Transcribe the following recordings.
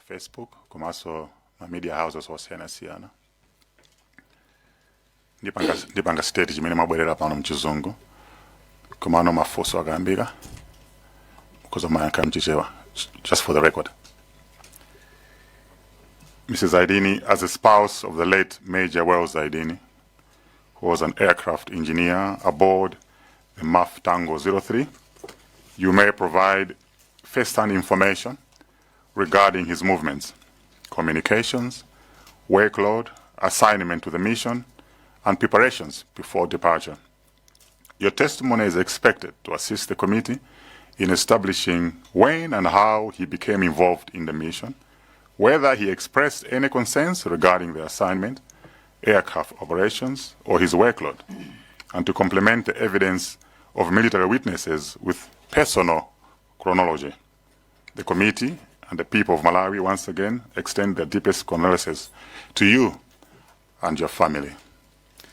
Facebook komanso ma media houses osiyanasiyana. Ndipanga state chimene mwabwerera pano mchizungu, komano mafunso akayambika mukhoza mayankha mchichewa. Just for the record, Mrs. Aidini, as a spouse of the late Major Wells Aidini, who was an aircraft engineer aboard the MAF Tango 03, you may provide first-hand information regarding his movements, communications, workload, assignment to the mission, and preparations before departure. Your testimony is expected to assist the committee in establishing when and how he became involved in the mission, whether he expressed any concerns regarding the assignment, aircraft operations, or his workload, and to complement the evidence of military witnesses with personal chronology. The committee and the people of Malawi once again extend their deepest condolences to you and your family.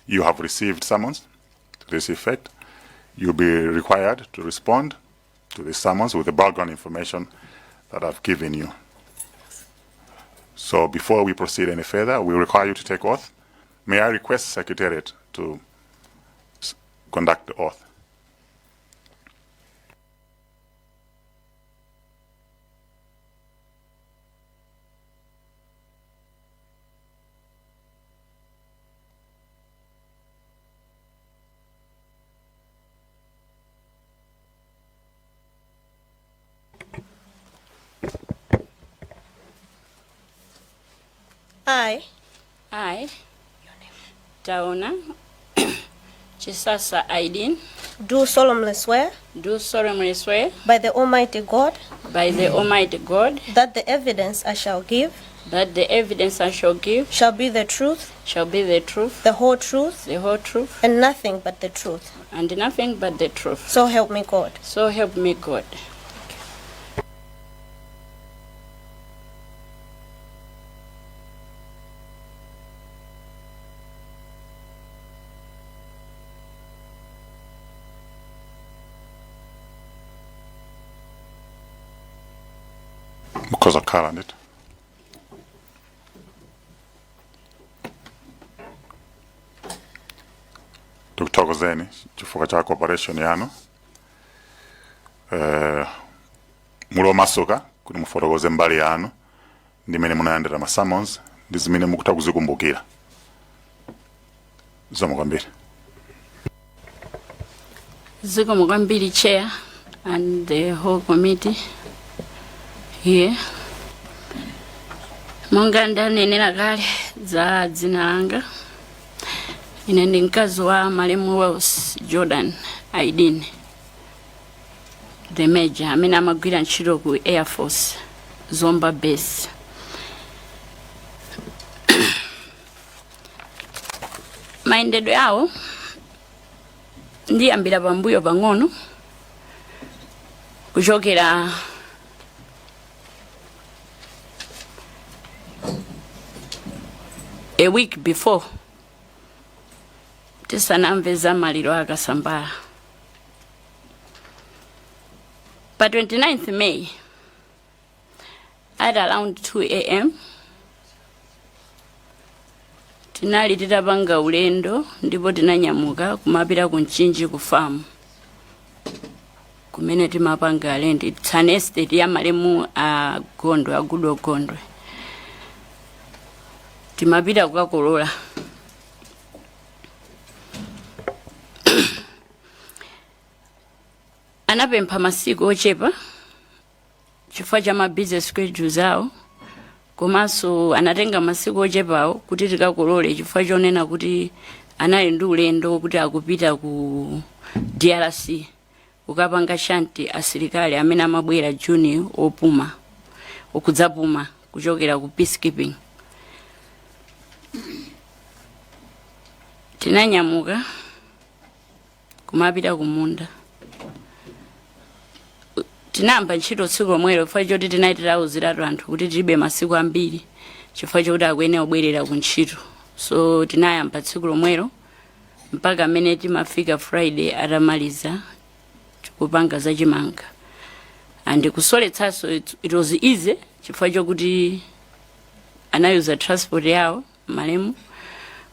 You have received summons to this effect. You'll be required to respond to the summons with the background information that I've given you. So before we proceed any further, we require you to take oath. May I request Secretariat to conduct the oath? I I, Taona Chisasa Aidin, do solemnly swear do solemnly swear by the Almighty God by the Almighty God that the evidence I shall give that the evidence I shall give shall be the truth, shall be the truth, the whole truth, the whole truth, and nothing but the truth. and nothing but the truth. So help me God. So help me God. Mukhoza kukhala ndithu. Tikuthokozeni chifukwa cha cooperation yanu. Muli omasuka kuti mufotokoze mbali yanu ndi mmene munayendera ma summons ndi zimene mukutha kuzikumbukira. Zikomo kwambiri. Zikomo kwambiri, Chair and the whole committee here. Monga ndanenera kale za dzina langa, ine ndi mkazi wa malemu Wells Jordan Aidini, the major, amene amagwira ntchito ku Air Force Zomba Base. Mayendedwe awo ndiyambira pambuyo pang'ono, kuchokera a week before tisanamve za maliro a Kasambara. Pa 29th May at around 2 a.m. tinali titapanga ulendo ndipo tinanyamuka kumapita ku Mchinji ku farm kumene timapanga rent. It's an estate ya malemu a Gondwe, a Gudo Gondwe. Timapita kukakolola. Anapempha masiku ochepa chifukwa cha ma busy schedules awo, komanso anatenga masiku ochepawo kuti tikakolole chifukwa chonena kuti anali ndi ulendo kuti akupita ku DRC kukapanga shunt asilikali amene amabwera June opuma, okudzapuma kuchokera ku peacekeeping. Tinanyamuka kumapita kumunda. Tinayamba ntchito tsiku lomwelo chifukwa choti tinali titawuziratu anthu kuti tilibe masiku ambiri chifukwa chokuti akuyenera kubwerera ku ntchito, so tinayamba tsiku lomwelo mpaka amene timafika Friday atamaliza kupanga zachimanga and kusoletsanso. It was easy. chifukwa chokuti anayuza transport yawo malemu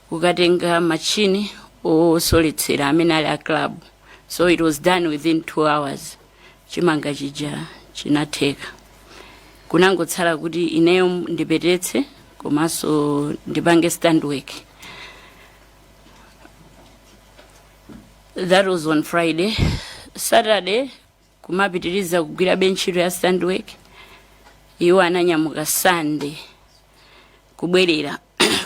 kukatenga machini osoletsera amene ali a club. So it was done within 2 hours. Chimanga chija chinatheka, kunangotsala kuti ineyo ndipetetse komanso ndipange stand work. That was on Friday. Saturday kumapitiriza kugwirabe ntchito ya stand work. Iwo ananyamuka Sunday kubwerera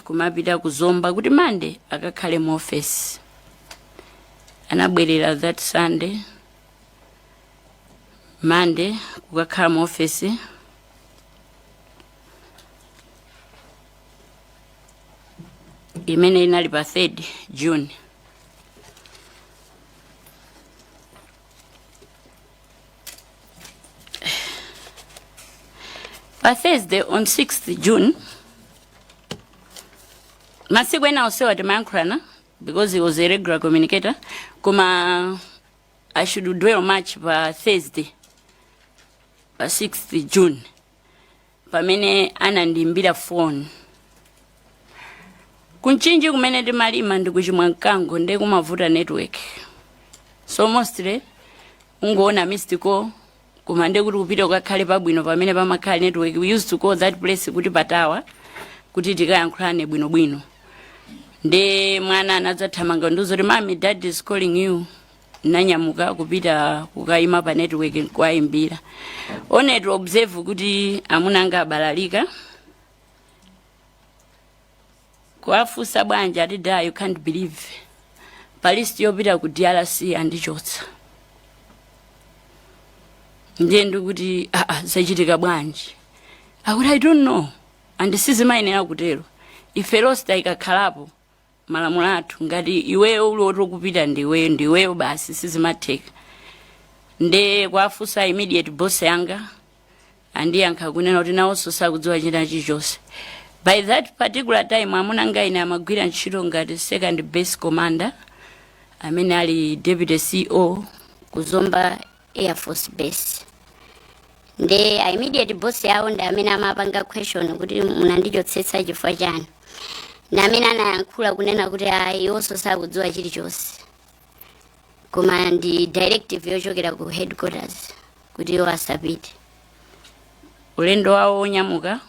kumapita kuzomba kuti Monday akakhale mu office. Anabwerera that Sunday, Monday kukakhala mu office. Imene inali pa 3rd June. Pa Thursday, on 6th June, masiku ena onsewa timayankhulana because he was a regular communicator, koma I should dwell much pa Thursday, pa 6th June, pamene anandiimbira phone kunchinji kumene timalima ndi kuchimwa mkango, ndi kumavuta network, so mostly ungoona missed call, koma ndi kuti kupita kukakhale pabwino pamene pamakhala network. We used to call that place kuti pa tower, kuti tikayankhulane bwinobwino. Ndi mwana anadzathamanga ndiuza kuti, "Mami, Dad is calling you." Nanyamuka kupita kukayima pa network nkuwayimbira, only to observe kuti amuna anga abalalika. Kuwafunsa bwanji, ati, "Da, you can't believe, pa list yopita ku DRC andichotsa." Ndiye ndikuti, "Aa, zachitika bwanji?" Akuti, "I don't know, and sizimayenera kutero. Ife roster ikakhalapo, malamulo athu, ngati iweyo uli woti ukupita, ndiweyo, ndiweyo basi, sizimatheka." Nde kwafunsa immediate boss yanga, andiyankha kunena kuti nawonso sakudziwa china chilichonse. By that particular time, amuna anga ine amagwira ntchito ngati second base commander, amene ali deputy CO kuzomba Air Force Base. Nde a immediate boss yawo ndi amene amapanga question kuti munandichotsetsa chifukwa chani, ndi amene anayankhula kunena kuti ayi, iwonso sakudziwa chilichonse, koma ndi directive yochokera ku headquarters kuti iwo asapite. Ulendo wawo wonyamuka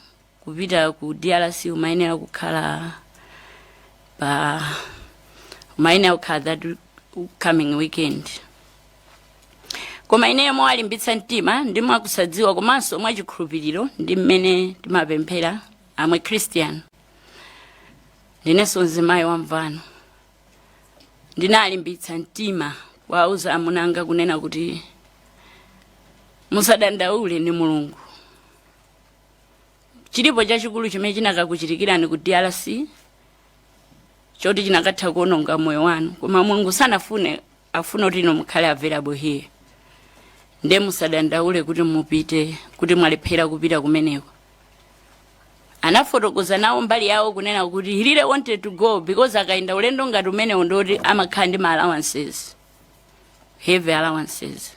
kupita ku DRC umayenera kukhala that coming weekend. Koma ineyo mowalimbitsa mtima ndi mwakusadziwa komanso mwachikhulupiriro ndi mmene timapemphera, amwe Christian, ndinenso mzimayi wamvano, ndinalimbitsa mtima kuwauza amuna anga kunena kuti musadandaule, ndi Mulungu. Chilipo chachikulu chimene chinakakuchitikirani ku DRC choti chinakatha kuononga moyo wanu, koma Mulungu sanafune, afuna kuti inu mukhale available here. Nde musadandaule kuti mupite, kuti mwalephera kupita kumeneko. Anafotokoza nawo mbali yawo kunena kuti he really wanted to go because akayenda ulendo ngati umenewo ndoti amakhala ndi ma allowances, heavy allowances.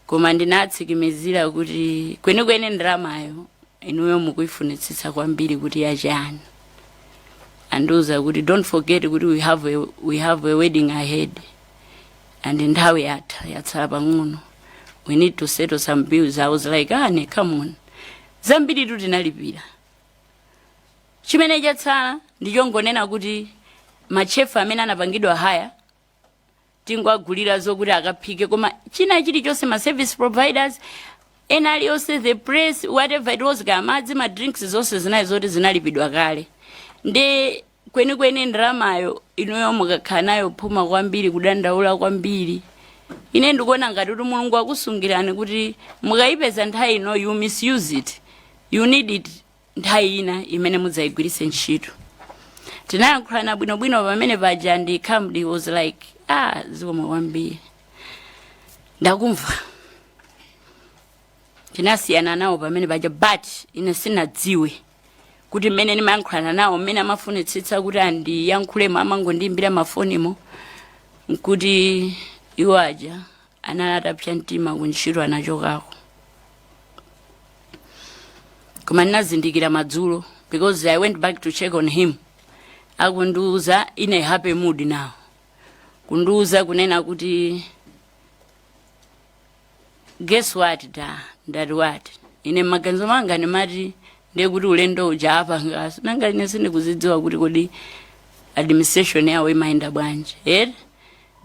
Koma ndinatsimikizira kuti kwenikweni ndalamayo inuyo mukuifunitsitsa kwambiri kuti yachani? Andiuza kuti, "Don't forget kuti we have a wedding ahead and nthawi yatha, yatsala pang'ono. We need to settle some bills." I was like, "Ane, come on, zambiri tu tinalipira. Chimene chatsala ndichongonena kuti ma chef amene anapangidwa hire tingoagulira zokuti akaphike, koma china chilichonse, ma service providers ena aliyonse, the press, whatever it was, kaya madzi, ma drinks, zonse zinali zoti zinalipidwa kale. Ndi kwenikweni ndalamayo inuyo mukakhala nayo phuma kwambiri, kudandaula kwambiri, ine ndikuona ngati kuti Mulungu akusungirani kuti mukayipeza nthawi ino you misuse it, you need it nthawi ina imene mudzayigwiritse ntchito." Tinayankhulana bwinobwino pamene paja and calmly was like, "Ah, zikomo kwambiri, ndakumva." Tinasiyana nawo pamene paja, but ine sinadziwe kuti mmene ndimayankhulana nawo, mmene amafunitsitsa kuti andiyankhulemo, amangondiyimbira mafonimo, nkuti iwo aja anali atapsa mtima kuntchito, anachokako. Koma ndinazindikira madzulo because I went back to check on him, akundiuza in a happy mood now, kundiuza kunena kuti, "Guess what, da?" Ndati, "What?" Ine mmaganizo manga ndimati ndiye kuti ulendo uja apangaso, nanga ine sindikuzidziwa kuti kodi administration yawo imayenda bwanji ere.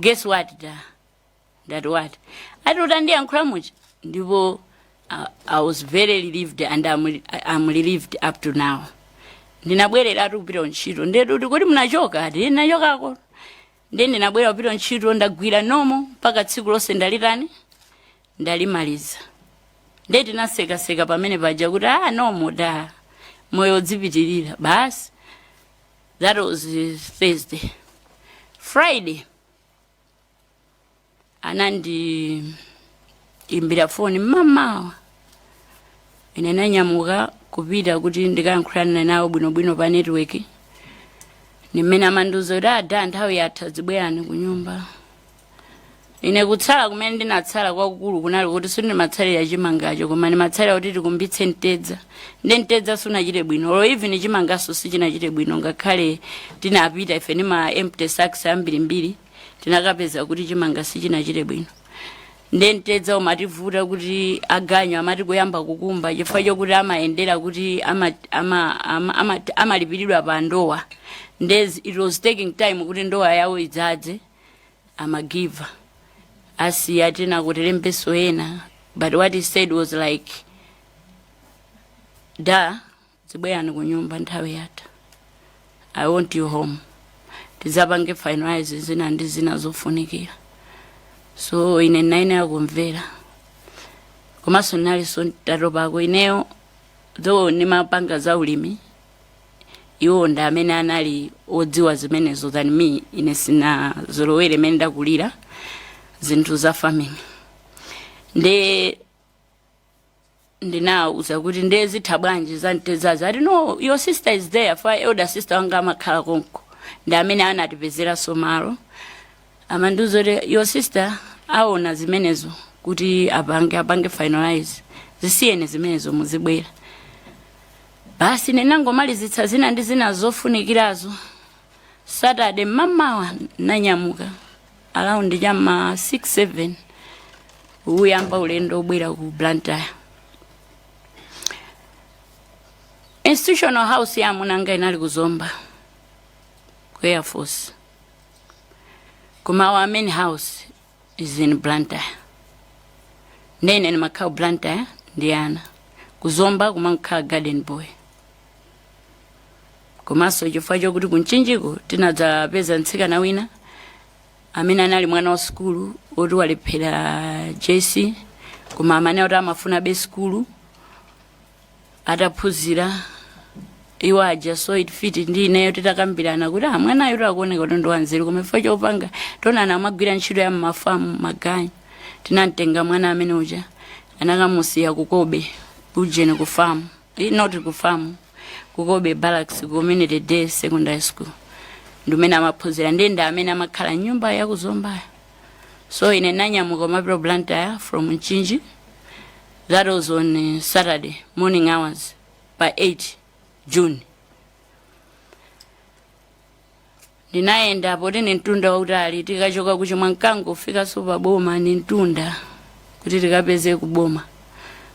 "Guess what, da?" Ndati, "What?" Ati, "Utandiyankhula muja ndipo I was very relieved and I'm relieved up to now." Ndinabwerera kupita ntchito, ndetu kuti munachoka? Ati, "Nachokako." Ndiye ndinabwera kupita ntchito, ndagwira nomo mpaka tsiku lonse ndalitani, ndalimaliza. Ndiye tinasekaseka pamene paja kuti, "Ah, nomo da, moyo udzipitirira basi." That was Thursday. Friday anandiimbira foni mmamawa. Ine nanyamuka kupita kuti ndikayankhulana nawo bwinobwino pa network. Nimene amandiuza kuti, "Ada, nthawi yatha, zibwerani ku nyumba." Ine kutsala kumene ndinatsala kwakukulu kunali kuti sindimatsalira chimangacho, koma ndimatsalira kuti tikumbitse mtedza. Ndi mtedza sunachite bwino, or even chimangaso sichinachite bwino. Ngakhale tinapita ife ndi ma empty sacks ambirimbiri, tinakapeza kuti chimanga sichinachite bwino. Ndi mtedza umativuta kuti aganyu amati kuyamba kukumba, chifukwa chokuti amayendera kuti amalipiridwa pa ndowa. Ndezi it was taking time kuti ndowa yawo idzadze, amagiva asiya tena kuti lembeso ena. But what he said was like, "Da, zibwerani ku nyumba, nthawi yatha. I want you home, tizapange finalize zina ndi zina zofunikira." So ine naine akumvera, komanso ndinalinso ntatopako ineyo, though ndimapanga za ulimi. Iwo ndi amene anali odziwa zimenezo than me. Ine sinazolowere imene ndakulira zinthu za farming. Nde ndinawuza kuti, "Nde zitha bwanji za mtedzazi?" Ati, "No, your sister is there." For elder sister wanga amakhala konko, ndi amene anatipezeranso malo. Amandiuza kuti, "Your sister aona zimenezo kuti apange finalize, zisiyene zimenezo, muzibwera basi." Ninangomalizitsa zina ndi zina zofunikirazo. Saturday mmamawa nanyamuka around chama 6 7, uyamba ulendo obwera ku Blantyre. Institutional house ya amunanga inali kuzomba ku Air Force, koma our main house is in Blantyre. Ndene ndimakhala ku Blantyre ndi ana, kuzomba kumakhala garden boy. Komanso chifukwa chokuti kuMchinjiko tinadzapeza mtsikana wina amene anali mwana wa sukulu oti walephera JC, koma amene oti amafuna be sukulu ataphunzira iwo aja. So it fit ndi ineyo titakambirana kuti, ah, mwanayo takuoneka kuti ndi wanzeru, koma chifukwa chopanga tonana amagwira ntchito ya mmafamu maganyu. Tinamtenga mwana amene uja, anakamusiya kukobe kujeni ku famu, not ku famu, kukobe Barracks Community Day Secondary School, ndimene amaphunzira. Ndi amene amakhala nyumba yakuzombayo. So ine nanyamuka mapita Blantyre from Mchinji. That was on Saturday morning hours pa 8 June. Ndinayenda poti ni mtunda wautali, tikachoka kuchimwa mkango kufikanso pa boma ni mtunda kuti tikapeze kuboma.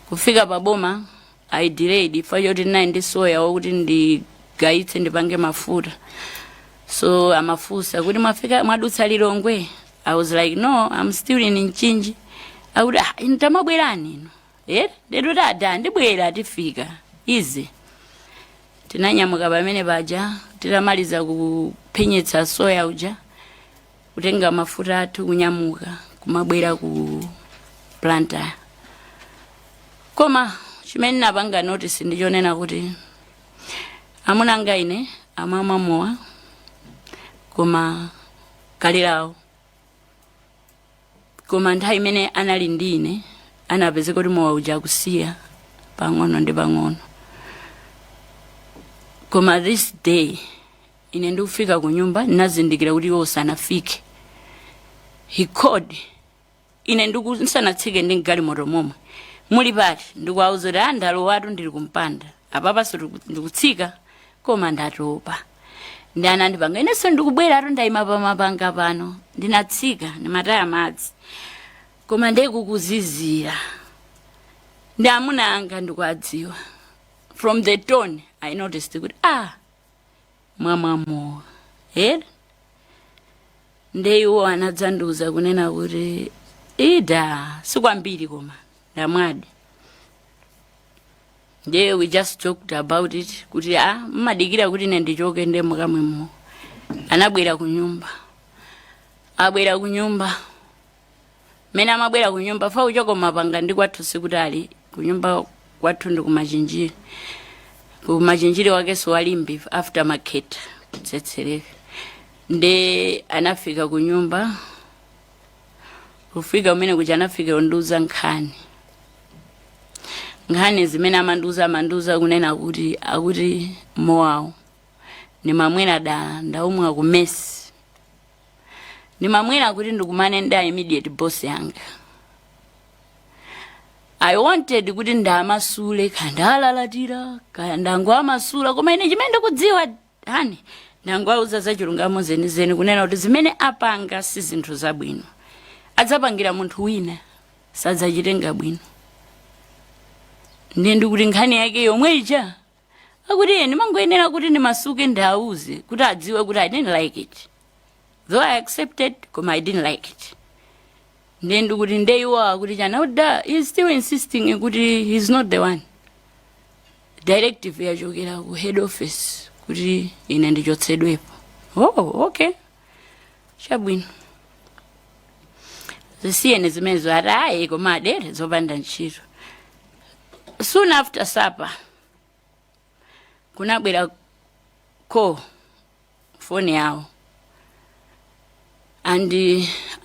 Kufika pa boma I delayed chifukwa choti ndinali ndi soya wokuti ndigayitse ndipange mafuta. So amafunsa kuti, "Mwafika, mwadutsa Lilongwe?" I was like, "No, I'm still in Mchinji." Akuti, "Ah, inu tamabwerani inu." Eh, ndetu tada ndibwera, tifika izi. Tinanyamuka pamene paja, titamaliza kuphenyetsa soya uja, kutenga mafuta athu, kunyamuka kumabwera ku Blantyre. Koma chimene napanga notice ndichonena kuti amuna anga ine amamwa mowa, koma kalerawo. Koma nthawi imene anali ndi ine anapezeka kuti mowa uja akusiya pang'ono ndi pang'ono. Koma this day ine ndikufika ku nyumba, ndinazindikira kuti iwo sanafike. He called ine ndisanatsike ndi mgalimoto momwe, "Muli pati?" Ndikuwauza kuti, "Andalowatu, ndili kumpanda." Apapanso ndikutsika, koma ndatopa. Ndi anandipanga inenso ndikubwera ato, ndayima pamapanga pano. Ndinatsika, ndimataya madzi, koma ndekukuzizira. Ndi amuna anga ndikuadziwa, from the tone I noticed kuti, ah, mwamwamowa ere. Nde iwo anadzandiuza kunena kuti ida sikwambiri, koma ndamwadi. Nde we just talked about it kuti, ah, mmadikira kuti ine ndichoke nde mukamwemo. Anabwera ku nyumba, abwera ku nyumba. Mene amabwera ku nyumba, fa uchoko mapanga ndi kwathu sikutali. Ku nyumba kwathu ndi kumachinjiri, kumachinjiri wakenso walimbi after market kutsetsereka. Nde anafika ku nyumba, kufika kumene kuja anafika kundiuza nkhani. Nkhani zimene amandiuza, amandiuza kunena kuti akuti mowawo ndimamwera dala, ndaumwa ku mess, ndimamwera kuti ndikumane ndi immediate boss yanga. I wanted kuti ndamasule, kaya ndalalatira, kaya ndangoamasula, koma ine chimene ndikudziwa hani, ndangoauza za chilungamo zenizeni, kunena kuti zimene apanga si zinthu zabwino, adzapangira munthu wina sadzachitenga bwino. Ndiye ndikuti nkhani yake yomwe ija akuti iye ndimangoyenera kuti ndimasuke, ndiauze kuti adziwe kuti I didn't like it. Though I accepted, koma I didn't like it. Ndiye ndikuti ndeiwo akuti chana uda, he's still insisting kuti he's not the one. Directive yachokera ku head office kuti ine ndichotsedwepo. Oh, okay, chabwino, zisiyeni zimenezo. Ati ayi, koma adere zopanda ntchito. Soon after supper kunabwera call, foni yawo, and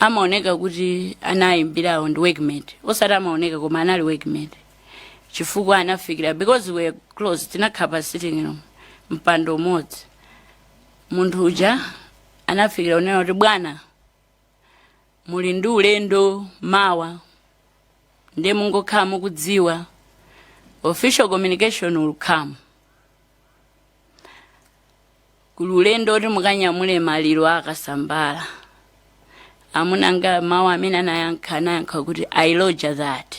amaoneka kuti anayimbirawo ndi workmate. Osati amaoneka, koma anali workmate, chifukwa anafikira, because we were close, tinakhala pa sitting room mpando umodzi. Munthu uja anafikira unena kuti, "Bwana, muli ndi ulendo mawa, ndiye mungokhala mukudziwa, official communication will come. Kuli ulendo kuti mukanyamule maliro akasambala." Amunanga mawu amene anayankha, anayankha kuti, "I roger that."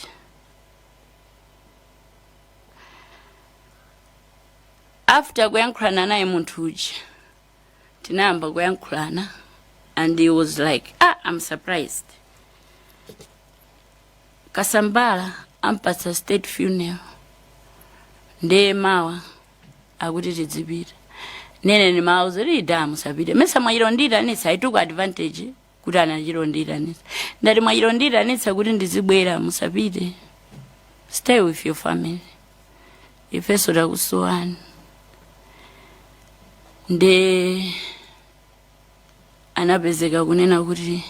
After kuyankhulana naye munthu uja, tinayamba kuyankhulana and he was like, "Ah, I'm surprised. Kasambala ampatsa state funeral, ndiye mawa akuti tidzipita." Nene ndimawuza kuti, "Ida, musapite. Mesa mwachilondiyitanitsa?" I took advantage kuti anachilondiyitanitsa. Ndati, "Mwachilondiyitanitsa kuti ndizibwera, musapite. Stay with your family, ifenso takusowani." Nde anapezeka kunena kuti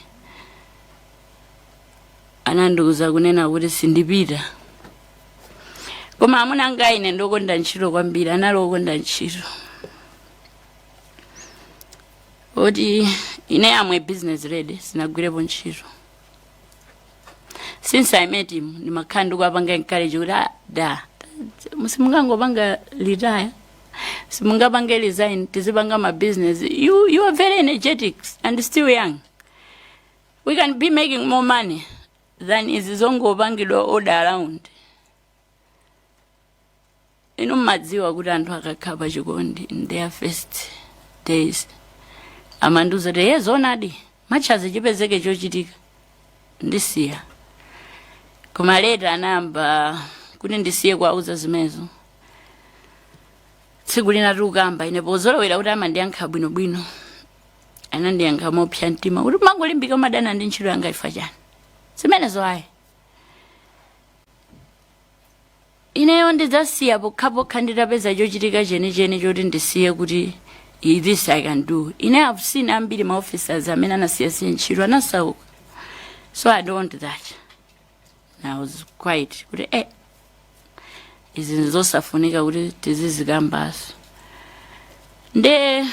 anandiuza kunena kuti sindipita. Koma amuna anga ine ndokonda ntchito kwambiri, anali okonda ntchito oti ine am a business lady, sinagwirepo ntchito. Since I met him, ndimakhala ndikuapanga encourage kuti, "Ah, da simungangopanga retire, simungapange resign, tizipanga ma business. You are very energetic and still young. We can be making more money than izi zongopangidwa order around." Inu mmadziwa kuti anthu akakhala pachikondi in their first days, amandiuza kuti, "Ye, zonadi, machazi chipezeke chochitika, ndisiya." Koma later anayamba kuti ndisiye kuauza zimenezo. Tsiku lina tikukamba, ine pozolowera kuti amandiyankha bwinobwino, anandiyankha mopsa mtima kuti, "Mangolimbika umadana ndi ntchito yanga ifa chani? Zimenezo ayi, ineyo ndidzasiya pokhapokha nditapeza chochitika chenicheni choti ndisiye, kuti this I can do." Ine have seen ambiri ma officers amene anasiyasiya ntchito anasauka, so I don't want that. And I was quite kuti, izi ndizosafunika kuti tizizikambaso. Nde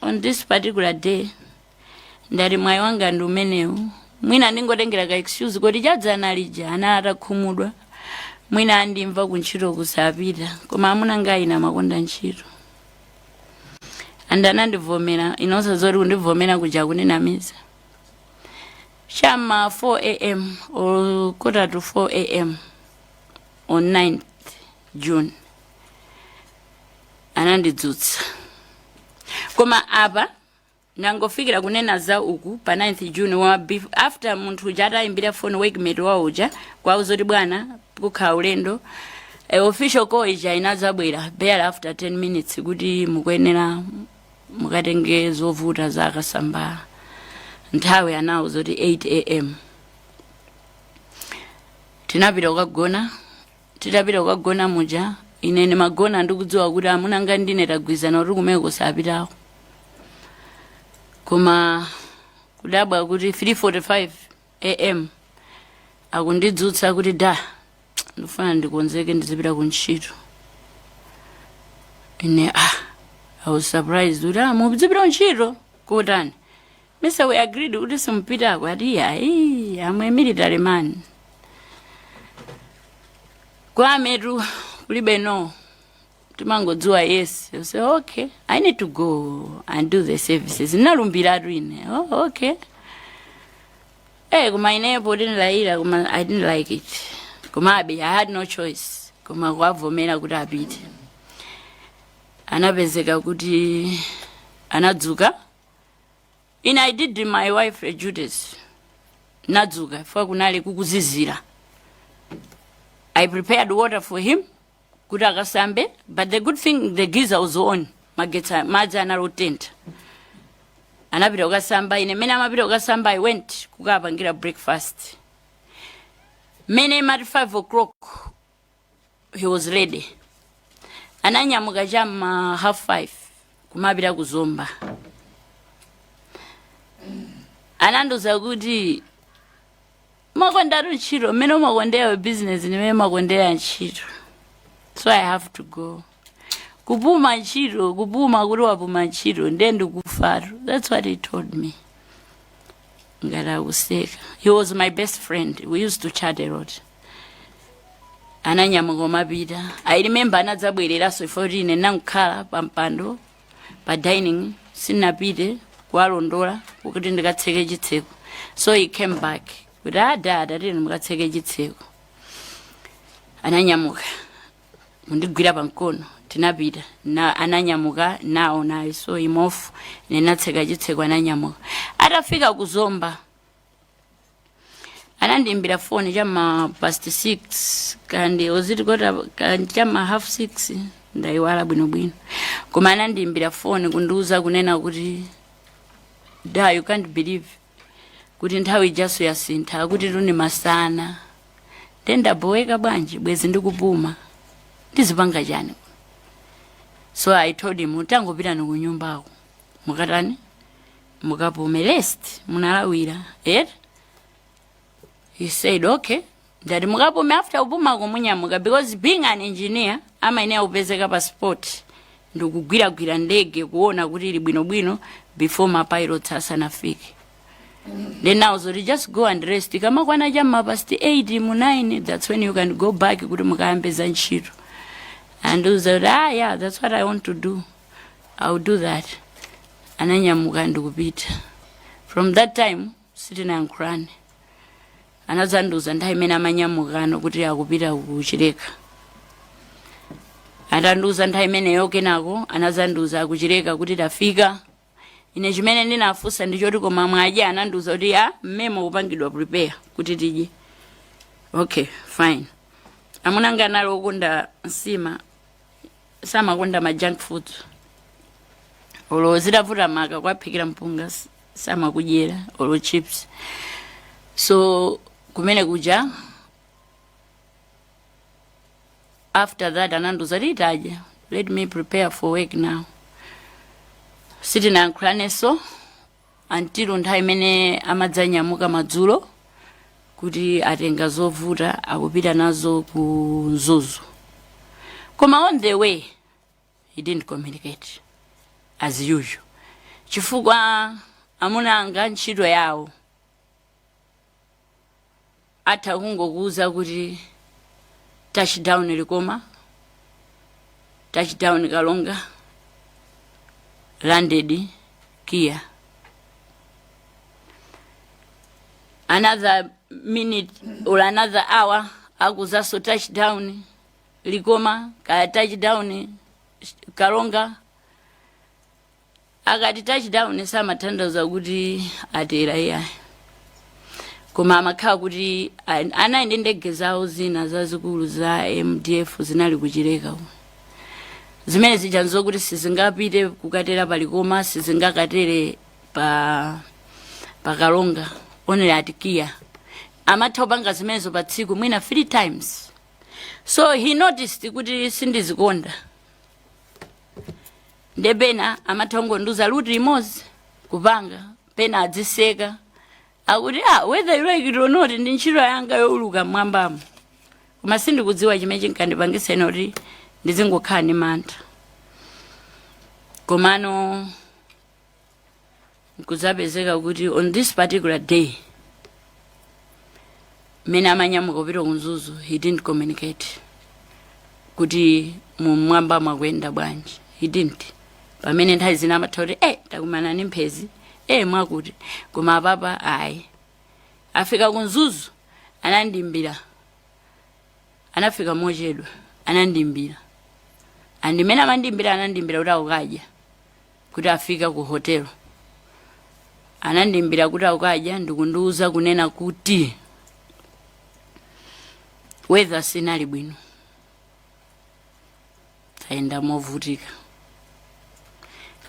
on this particular day ndati mwayi wanga ndi umenewu, mwina ndingotengera ka excuse kuti chadzana lija ana atakhumudwa, mwina Mwina andimva kuntchito kusapita, koma amuna anga ine amakonda ntchito and anandivomera. Inonso zoti kundivomera kuja kundinamiza. Chama 4 a.m. or 3:45 a.m. on 9th June anandidzutsa. Koma apa nangofikira kunena za uku pa 9th June wa after munthu uja atayimbira phone, workmate wa uja, kwauza kuti bwana kukhala ulendo. Official call ija inadzabwera bare after 10 minutes kuti mukuyenera mukatenge zovuta za akasambala. Nthawi anawuza kuti 8 a.m. Tinapita kukagona. Titapita kukagona muja, ine ndimagona ndikudziwa kuti amuna anga ndine tagwizana kuti kumene kusapitako. Koma kudabwa kuti 3:45 a.m. akundidzutsa kuti, "Da, ndifuna ndikonzeke, ndizipita kuntchito." Ine, ah, I was surprised kuti, "Ah, muzipita kuntchito kutani? Mesa we agreed kuti simpitako?" Ati, "Ayi, I'm a military man." Kwametu kulibe no, timangodziwa yes. You say, "Okay, I need to go and do the services." Nalumbiratu ine, "Oh, okay." Koma inepo ndinilayira, koma I didn't like it. Komabe I had no choice koma kuwavomera kuti apite. Anapezeka kuti anadzuka. Ine, I did my wife duties. Nadzuka fika kunali kukuzizira. I prepared water for him kuti akasambe, but the good thing, the geyser was on, magetsi, madzi anali otentha. Anapita kukasamba. Ine mmene amapita kukasamba, I went kukapangira breakfast. Mmene imati 5 o'clock, he was ready. Ananyamuka chamma 5:30 kumapita kuzomba. Anandiuza kuti, "Makondatu ntchito, mmene umakondera business ndimene makondera ntchito, so I have to go. Kupuma ntchito, kupuma kuti wapuma ntchito ndiye ndikufatu." That's what he told me ngati akuseka. He was my best friend. We used to chat a lot. Ananyamuka kumapita. I remember anadzabwereranso ifo kuti ine nankhala pa mpando pa dining, sinapite kuwalondola kuti ndikatseke chitseko. So he came back kuti, "Ada, tatini mukatseke chitseko." Ananyamuka mundigwira pamkono, tinapita na ananyamuka nawo naye. So imofu ine natseka chitseko. Ananyamuka. Atafika kuzomba, anandiimbira foni chama past 6 kandi oziti kota kandi chama 6:30, ndayiwala bwinobwino. Koma anandiimbira foni kundiuza kunena kuti, "Da, you can't believe kuti nthawi ijaso yasintha, kuti tuni masana. Ndendaboweka bwanji, bwezi ndikupuma, ndizipanga chani?" So I told him, "Tangopitani kunyumbako, mukatani, mukapume, rest, munalawira eh." He said, "Okay." Ndati, "Mukapume, after kupumako munyamuka," because being an engineer amayenera kupezeka pa spot ndikugwiragwira ndege kuona kuti ili bwinobwino before ma pilots asanafike. Then now so just go and rest. Kamakwana chamma past 8 mu 9, that's when you can go back kuti mukayambe za ntchito. And uza kuti, "Ah, yeah, that's what I want to do. I will do that." Ananyamuka ndikupita. From that time sitinayankhulane. Anadzandiuza nthawi imene amanyamukano kuti akupita kuchileka. Atandiuza nthawi imeneyo, kenako anadzandiuza akuchileka kuti tafika. Ine chimene ndinafunsa ndichoti, "Koma mwadya?" Anandiuza kuti, "A, mmemo kupangidwa prepare kuti tidye." Okay, fine. Amuna anga anali okonda nsima, samakonda ma junk foods. Olo zitavuta maka kwaphikira mpunga, samakudyera olo chips. So kumene kuja, after that anandiuza kuti tadya, let me prepare for work now. Sitinayankhulanenso until nthawi imene amadzanyamuka madzulo kuti atenga zovuta, akupita nazo ku Mzuzu. Koma on the way he didn't communicate as usual, chifukwa amuna anga ntchito yawo atha kungokuuza kuti Touchdown Likoma, touchdown Karonga, landed KIA. Another minute or another hour akuzaso touchdown Likoma kaya touchdown Karonga. Akati touchdown samatanthauza kuti atera, iyayi, koma amakhala kuti anali ndi ndege zawo zina zazikulu za MDF zinali kuchileka uko. Zimene zija nzokuti sizingapite kukatera palikoma, sizingakatere pa Karonga, only at KIA. Amatha kupanga zimenezo pa tsiku mwina three times. So he noticed kuti sindizikonda. Nde pena amatha kungondiuza route imodzi kupanga, pena adziseka akuti, "Ah, whether you like it or not, ndi ntchito yanga youluka mmwambamo." Koma sindikudziwa chimene chinkandipangisa ine kuti ndizingokhala ndi mantha. Komano nkuzapezeka kuti on this particular day mmene amanyamuka kupita ku Mzuzu, he didn't communicate kuti mumwamba mwakuyenda bwanji. He didn't. Pamene nthawi zina amatha kuti, "Takumana ndi mphezi, mwakuti," koma apapa ayi. Afika ku Mzuzu anandimbira, anafika mochedwa, anandimbira. Andimene amandimbira, anandimbira kuti akukadya, kuti afika ku hotel. Anandimbira kuti akukadya ndikundiuza kunena kuti weather sinali bwino, tayenda movutika.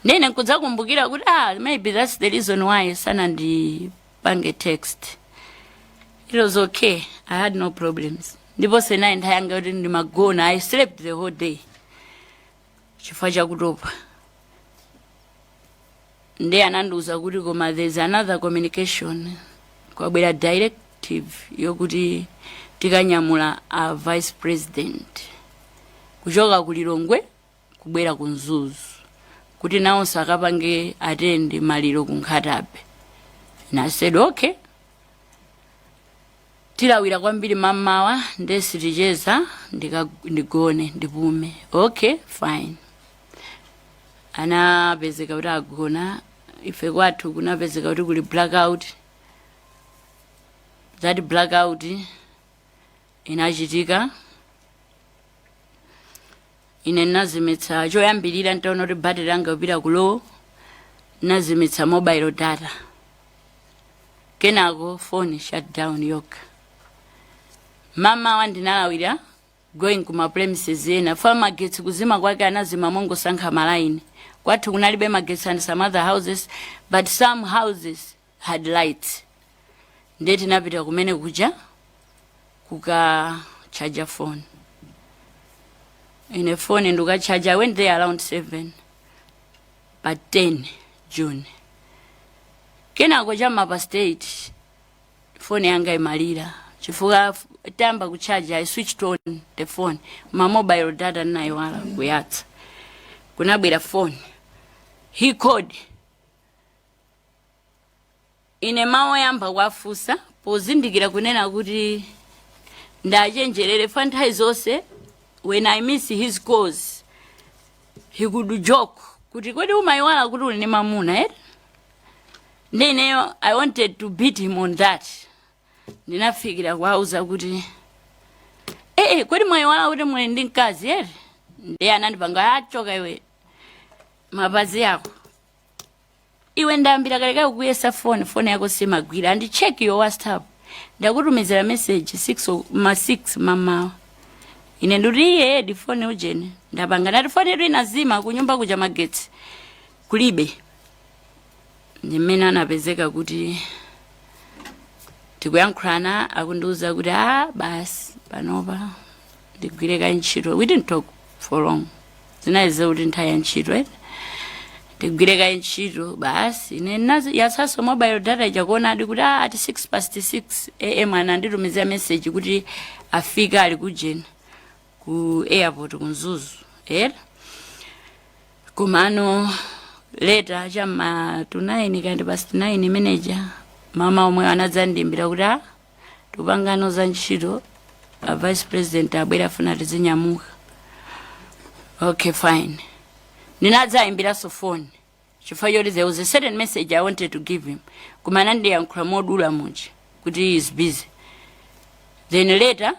Ndene nkudzakumbukira kuti, ah, maybe that's the reason why sanandipange text. It was okay, I had no problems. Ndipo senayi nthawi yanga kuti ndimagona. I slept the whole day chifukwa chakutopa. Ndiye anandiuza kuti koma there's another communication, kwabwera directive yokuti tikanyamula a vice president kuchoka ku Lilongwe kubwera ku Mzuzu kuti nawonso akapange attend maliro ku Nkhata Bay. And I said, "Okay, tilawira kwambiri mammawa, nde siticheza, ndigone ndipume." Okay, fine. Anapezeka kuti agona. Ife kwathu kunapezeka kuti kuli blackout. That blackout inachitika, ine nazimitsa choyambirira. Ntaona kuti battery langa kupita ku low, nazimitsa mobile data, kenako phone shut down yokha. Mamawa ndinalawira going kuma premises ena fa magetsi kuzima kwake anazima mongosankha malaini. Kwathu kunalibe magetsi and some other houses, but some houses had lights. Ndiye tinapita kumene kuja kukachaja phone. Ine phone ndikukachaja, I went there around 7 pa 10 June. Kenako chama past 8 phone yanga imalira chifukwa tamba kuchaja, I switched on the phone, ma mobile data nayiwala kuyatsa. Kunabwera phone, he called. Ine mawu oyamba kwafusa pozindikira kunena kuti ndachenjerere fa nthawi zonse when I miss his calls he could joke kuti, "Kodi umayiwala kuti uli ndi mamuna, eh?" Ndi ineyo I wanted to beat him on that. Ndinafikira kuwauza kuti, "Kodi mwayiwala kuti muli ndi mkazi ere?" Ndiye anandipanga, "Achoka iwe, mapazi yako iwe, ndayambira kalekale kuyesa phone, phone yako simagwira, and check your WhatsApp, ndakutumizira message 6 ma 6 mamawa." Ine ndikuti, "Iye edi, phone ujeni ndapanga." Ndati, "Phone yetu inazima kunyumba kuja, magetsi kulibe." Ndimene anapezeka kuti tikuyankhulana, akundiuza kuti, "Ah, basi, panopa ndigwire ka ntchito." We didn't talk for long, zinali kuti nthawi ya ntchito, eh? Ndigwire ka ntchito basi. Ine yatsaso mobile data ija kuonadi kuti, ah, ati 6 past 6 am ananditumizira message kuti afika, ali kujeni ku airport ku Mzuzu, eh? Komano later chama to 9 kandi past 9 manager mama omwe anadzandimbira kuti, "Ah, tikupangano za ntchito." A vice president abwera, afuna tizinyamuka. Okay, fine. Ndinadzayimbiranso phone chifukwa choti there was a certain message I wanted to give him, koma anandiyankhula modula muja kuti he is busy. Then later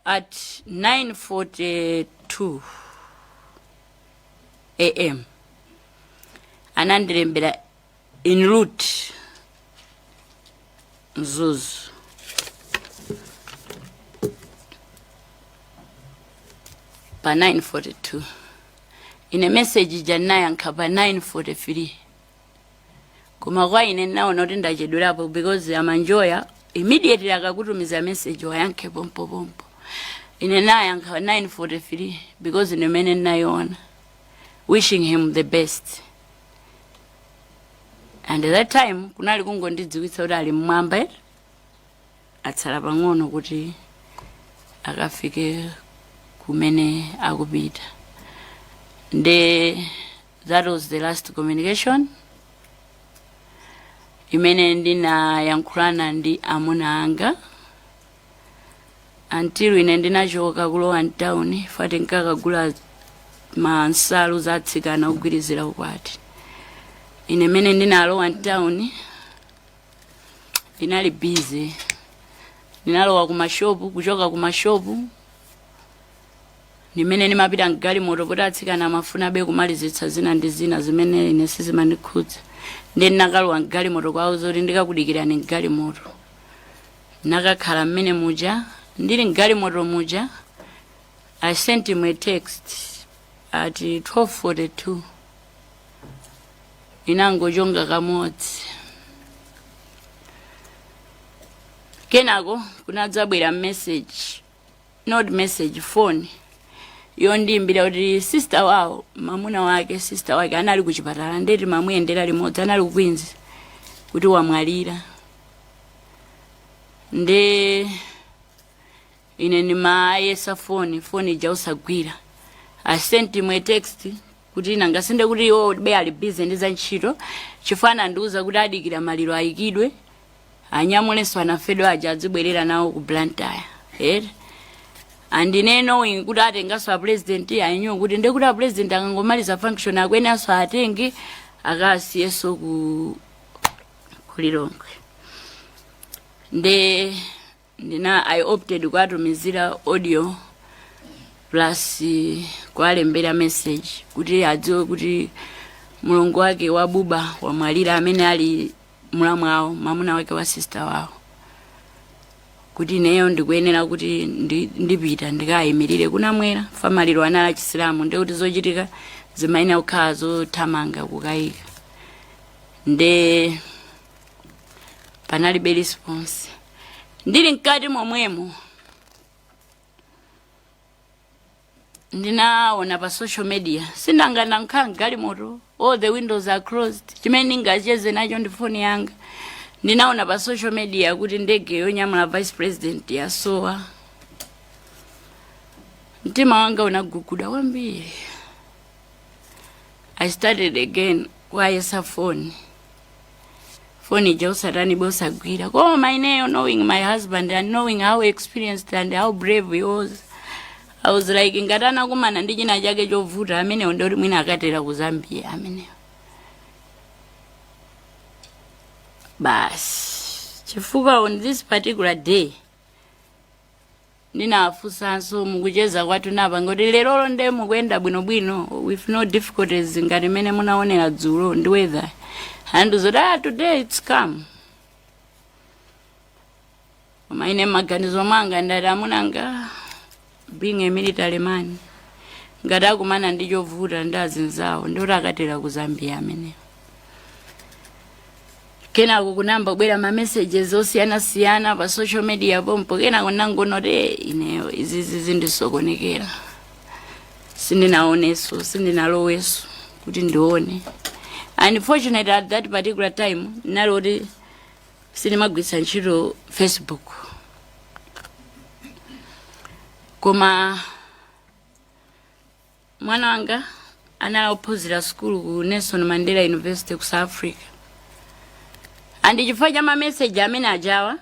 at 9:42 am anandilembera, "En route Mzuzu." Pa 9:42 ine message ija ndinayankha pa 9:43, koma kwa ine ndinaona kuti ndachedwerapo because amanjoya immediately akakutumiza message wayankhe pompopompo. Ine nayankha 9:43 because ndimene ndinayiona, wishing him the best. And that time kunali kungondidziwitsa kuti ali mmwamba eti, atsala pang'ono kuti akafike kumene akupita. Nde that was the last communication imene ndinayankhulana ndi amuna anga until ine ndinachoka kulowa mtown fati nkakagula mansalu za atsikana ogwirizira ukwati. Ine mene ndinalowa mtown ndinali busy, ndinalowa kumashopu, kuchoka kumashopu ndimene ndimapita mgalimoto kuti atsikana amafunabe kumalizitsa zina ndi zina zimene ine sizimandikhudza. Ndi ndinakalowa mgalimoto kwawo zoti ndikakudikirani mgalimoto. Nakakhala mmene muja, ndili mgalimoto muja I sent him a text at 12:42, inangochonga kamodzi. Kenako kunadzabwera message, not message, phone yondiyimbira kuti sister wawo, mamuna wake, sister wake anali kuchipatala, ndeti mamuyendera limodzi, anali ku Queens, kuti wamwalira. Nde ine ndimayesa foni, foni ija usagwira. I sent him a text kuti nangasende kuti iwo be ali busy ndi za ntchito, chifukwa anandiuza kuti adikira maliro ayikidwe, anyamulenso anafedwa aja, adzibwerera nawo ku Blantyre ere. And ine knowing kuti atenganso a president, I knew kuti ndekuti a president akangomaliza function akwenanso atenge akasiyenso ku Lilongwe. Nde ndina I opted kuatumizira audio plus kualembera message kuti adziwe kuti mulongo wake wa buba wamwalira, amene ali mulamu wawo, mamuna wake wa sister wawo, kuti ineyo ndikuyenera kuti ndipita ndikayimirire kunamwera famaliro. Anali achisilamu, ndekuti zochitika zimayenera kukhala zothamanga kukayika. Nde panalibe response. Ndili mkati momwemo ndinaona pa social media. Sindangana nkhala mgalimoto, all the windows are closed, chimene ndingacheze nacho ndi foni yanga. Ndinaona pa social media kuti ndege yonyamula vice president yasowa. Mtima wanga unaguguda kwambiri. I started again kuayesa foni, foni ija usatani bosagwira. Koma ineyo, knowing my husband and knowing how experienced and how brave he was, I was like, ngati anakumana ndi china chake chovuta amenewo, ndoti mwina akatera ku Zambia amenewo basi. Chifukwa on this particular day ndinafunsanso mukucheza kwathu napa ngoti lerolo nde mukuyenda bwinobwino with no difficulties ngati mmene munaonera dzulo ndi weather, and zoti, "Ah, today it's calm." Koma ine m'maganizo mwanga ndati amunanga, being a military man, ngati akumana ndi chovuta ndi azinzawo, ndikuti akatera ku Zambia amenewo. Kenako kunamba kubwera ma messages osiyanasiyana pa social media pompo. Kenako nangoona kuti ineyo izizi zindisokonekera. Sindinaoneso, sindinaloweso kuti ndione. Unfortunately, at that particular time ndinali kuti sindimagwiritsa ntchito Facebook, koma mwana wanga anali ophunzira sukulu ku Nelson Mandela University ku South Africa, and chifukwa cha mameseji amene ajawa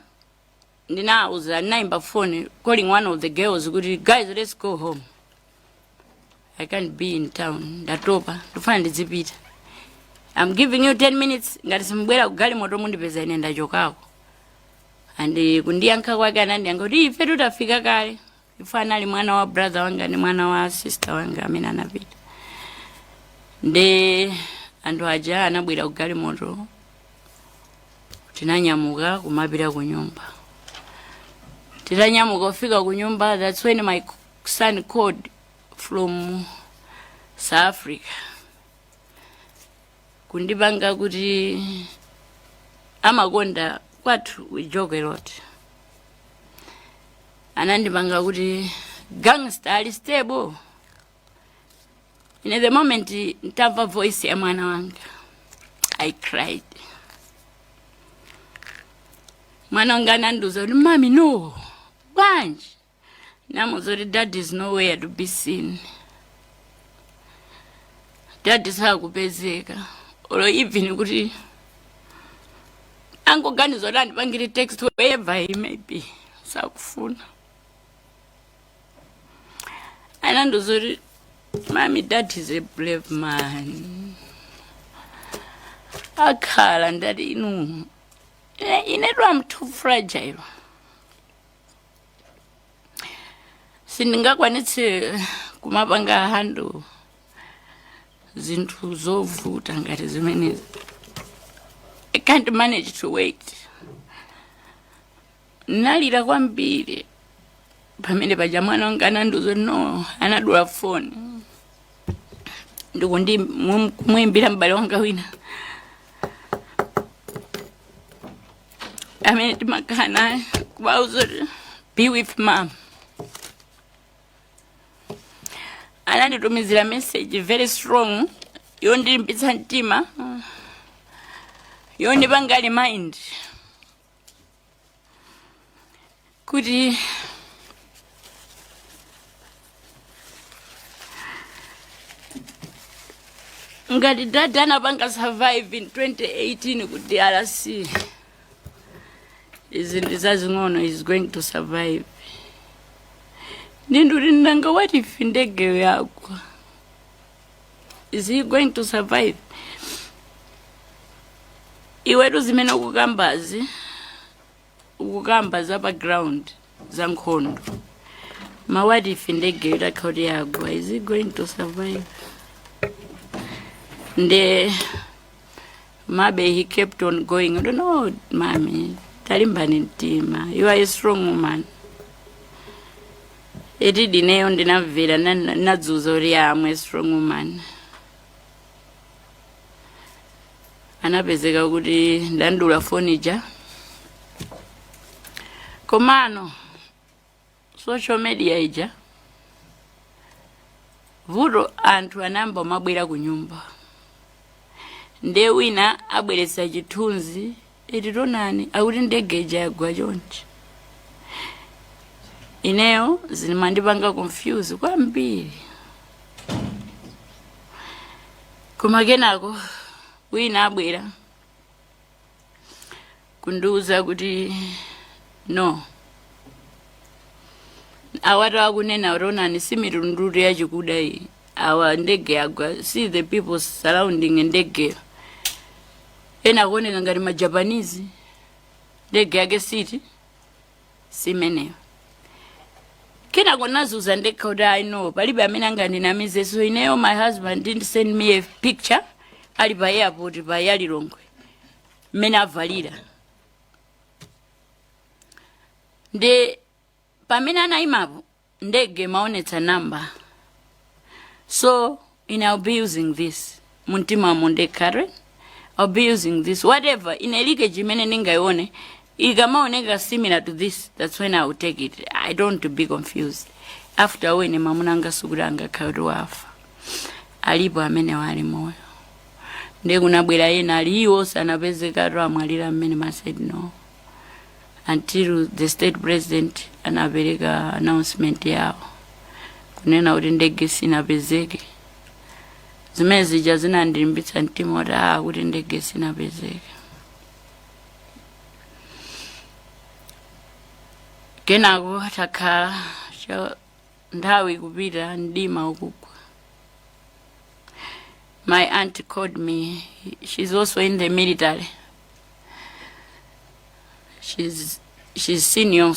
Ndinauza, ndinayimba phone calling one of the girls kuti, "Guys, let's go home. I can't be in town, ndatopa, ndifuna ndizipita. I'm giving you 10 minutes, ngati simubwera kugalimoto mundipeza ine ndachokako." And kundiyankha kwake, anandiyankha kuti, "Ife tutafika kale." Ife anali mwana wa brother wanga ndi mwana wa sister wanga amene anapita. Nde anthu aja anabwera kugalimoto, tinanyamuka kumapita ku nyumba. Titanyamuka kufika ku nyumba, that's when my son called from South Africa kundipanga kuti amakonda kwathu, we joke a lot. Anandipanga kuti, "Gangster ali stable?" In the moment ntamva voice ya mwana wanga, I cried. Mwana wanga anandiuza kuti, "Mami, no, bwanji?" Namuuza kuti, "Dad is nowhere to be seen. Dad sakupezeka." Olo even kuti angoganiza kuti andipangire text, wherever he may be, sakufuna. Anandiuza kuti, "Mami, Dad is a brave man, akhala." Ndati, "Inu, inetu am too fragile, sindingakwanitse kumapanga handle zinthu zovuta ngati zimenezi. I can't manage to wait." Nalira kwambiri pamene paja. Mwana wanga anandiuza no, anadula foni ndikundi kumuimbira m'bale wanga wina amene timakhala naye, kuwauza kuti, "Be with Mom." Ananditumizira message very strong yondilimbitsa mtima, yondipanga remind kuti ngati dad anapanga survive in 2018 ku DRC, izi ndi zazing'ono, is going to survive. Ndinduti, nanga what if ndegeyo yagwa? Is he going to survive? Iwetu zimene ukukambazi, ukukamba za pa ground za nkhondo, ma what if ndegeyo itakhala kuti yagwa, is he going to survive? Nde maybe he kept on going, "I don't know, mami, talimbani mtima, you are a strong woman." Eti dineyo ndinamvera, nadzuza kuti I'm a strong woman. Anapezeka kuti ndandula foni ija. Komano social media ija, vuto anthu anayamba mabwera ku nyumba, nde wina abweretsa chithunzi, eti, "Tonani, akuti ndege ija yagwa chonchi." Ineyo zimandipanga confuse kwambiri. Koma kenako wina abwera kundiuza kuti, "No, awatu akunena kuti onani, si mitundu yachikuda iyi, awa ndege yagwa. See the people surrounding ndegeyo, ena akuoneka ngati ma Japanese, ndege yake siti simeneyo." Kenako nazuza ndekha kuti I know palibe amene angandinamize. So ineyo, my husband didn't send me a picture ali pa airport pa ya Lilongwe mmene avalira. Ndi pamene anayimapo, ndege maonetsa namba. So in I'll be using this mumtima mundekhare, I'll be using this whatever in a leakage imene ndingaione ikamaoneka similar to this, that's when I will take it. I don't to be confused. After when mamuna anga sikuti angakhala kuti wafa, alipo amene wali moyo. Ndiye kunabwera ena ali iwo sanapezekatu, amwalira mmene ma said no, until the state president anapereka announcement yawo kunena kuti ndege sinapezeke. Zimene zija zinandilimbitsa mtima kuti kuti ndege sinapezeke. Kenako takhala cha nthawi kupita, mdima ukugwa, my aunt called me. She's also in the military. She's senior.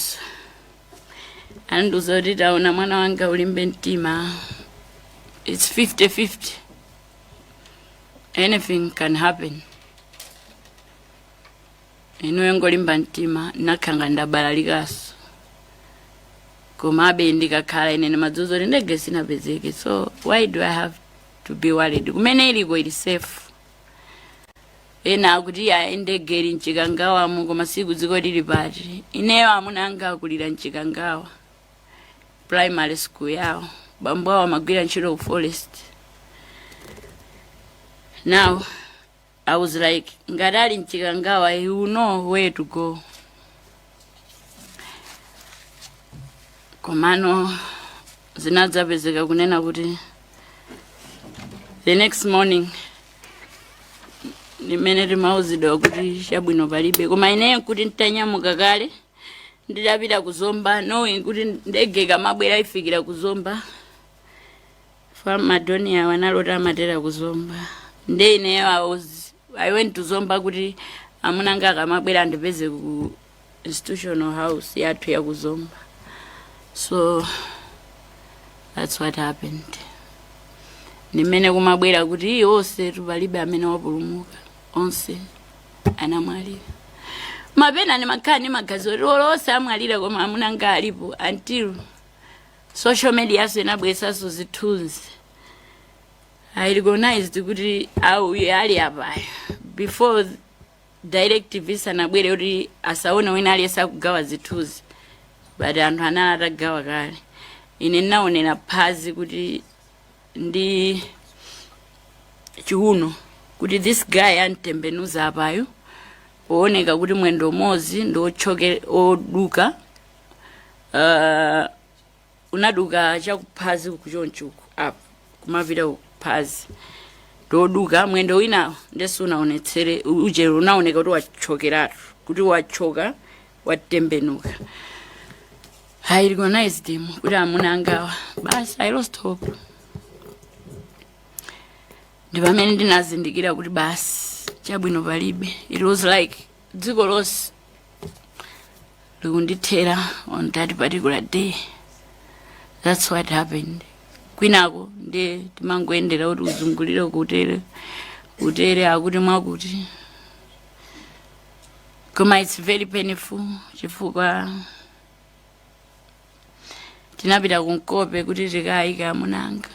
Andiuza kuti, "Taona mwana wanga, ulimbe mtima, it's 50-50, anything can happen, inuyo ngolimba mtima." Nakhanga ndabalalikaso, komabe ndikakhala ine ndimadzuzo kuti ndege sinapezeke, so why do I have to be worried? Kumene iliko ili safe. Ena akuti ayi, ndege ili mChikangawamo, koma siku dziko lili pati. Ineyo amuna anga akulira mChikangawa, primary school yawo, bambo awo amagwira ntchito ku forest. Now I was like, ngati ali mChikangawa, he will know where to go. Komano zinadzapezeka kunena kuti the next morning ndimene timauzidwa kuti chabwino palibe. Koma ineyo kuti nditanyamuka kale, ndidapita kuZomba, knowing kuti ndege ikamabwera ifikira kuZomba, fa ma Dornier wanalota amatera kuZomba. Nde ineyo I went to Zomba kuti amunanga akamabwera andipeze ku institutional house yathu ya kuZomba. So that's what happened. Ndimene kumabwera kuti iyi onse palibe amene wapulumuka, onse anamwalira. Mapena ndimakhala ndi magazi oti onse amwalira, koma amunanga alipo, until social media yaso inabweresanso zithunzi. I recognized kuti auye ali apayo before directive isanabwere kuti asaone wina aliyense akugawa zithunzi, but anthu anali atagawa kale. Ine ndinaonera phazi kuti ndi chiuno kuti this guy antembenuza apayo, pooneka kuti mwendo umodzi ndi otchoke, oduka, unaduka chakuphazi kuchonchuku apo kumapita kuphazi, ndoduka. Mwendo winawo ndesu unaonetsere uje, unaoneka kuti wachokeratu, kuti wachoka, watembenuka. I recognized him kuti amuna angawa. Basi, I lost hope. Ndi pamene ndinazindikira kuti basi, chabwino palibe. It was like dziko lonse likundithera on that particular day. That's what happened. Kwinako ndiye timangoyendera kuti uzungulire kutere kutere, akuti mwakuti, koma it's very painful chifukwa tinapita kunkope kuti tikayike amunanga.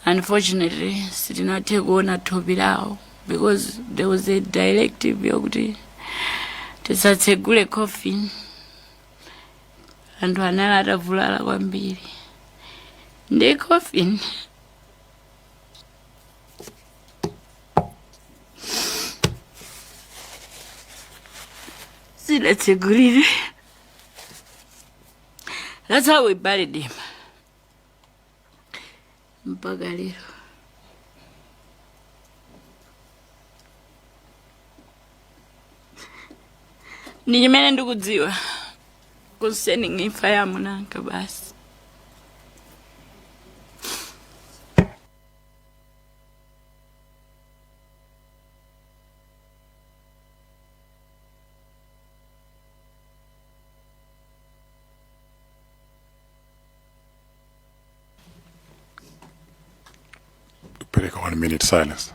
Unfortunately sitinathe kuona thupi lawo because there was a directive yokuti tisatsegule coffin. Anthu anali atavulala kwambiri, ndi coffin sidatsegulire. That's how we buried him mpaka lero. Ndi chimene ndikudziwa concerning imfa ya amunanga basi. Pereka one minute silence.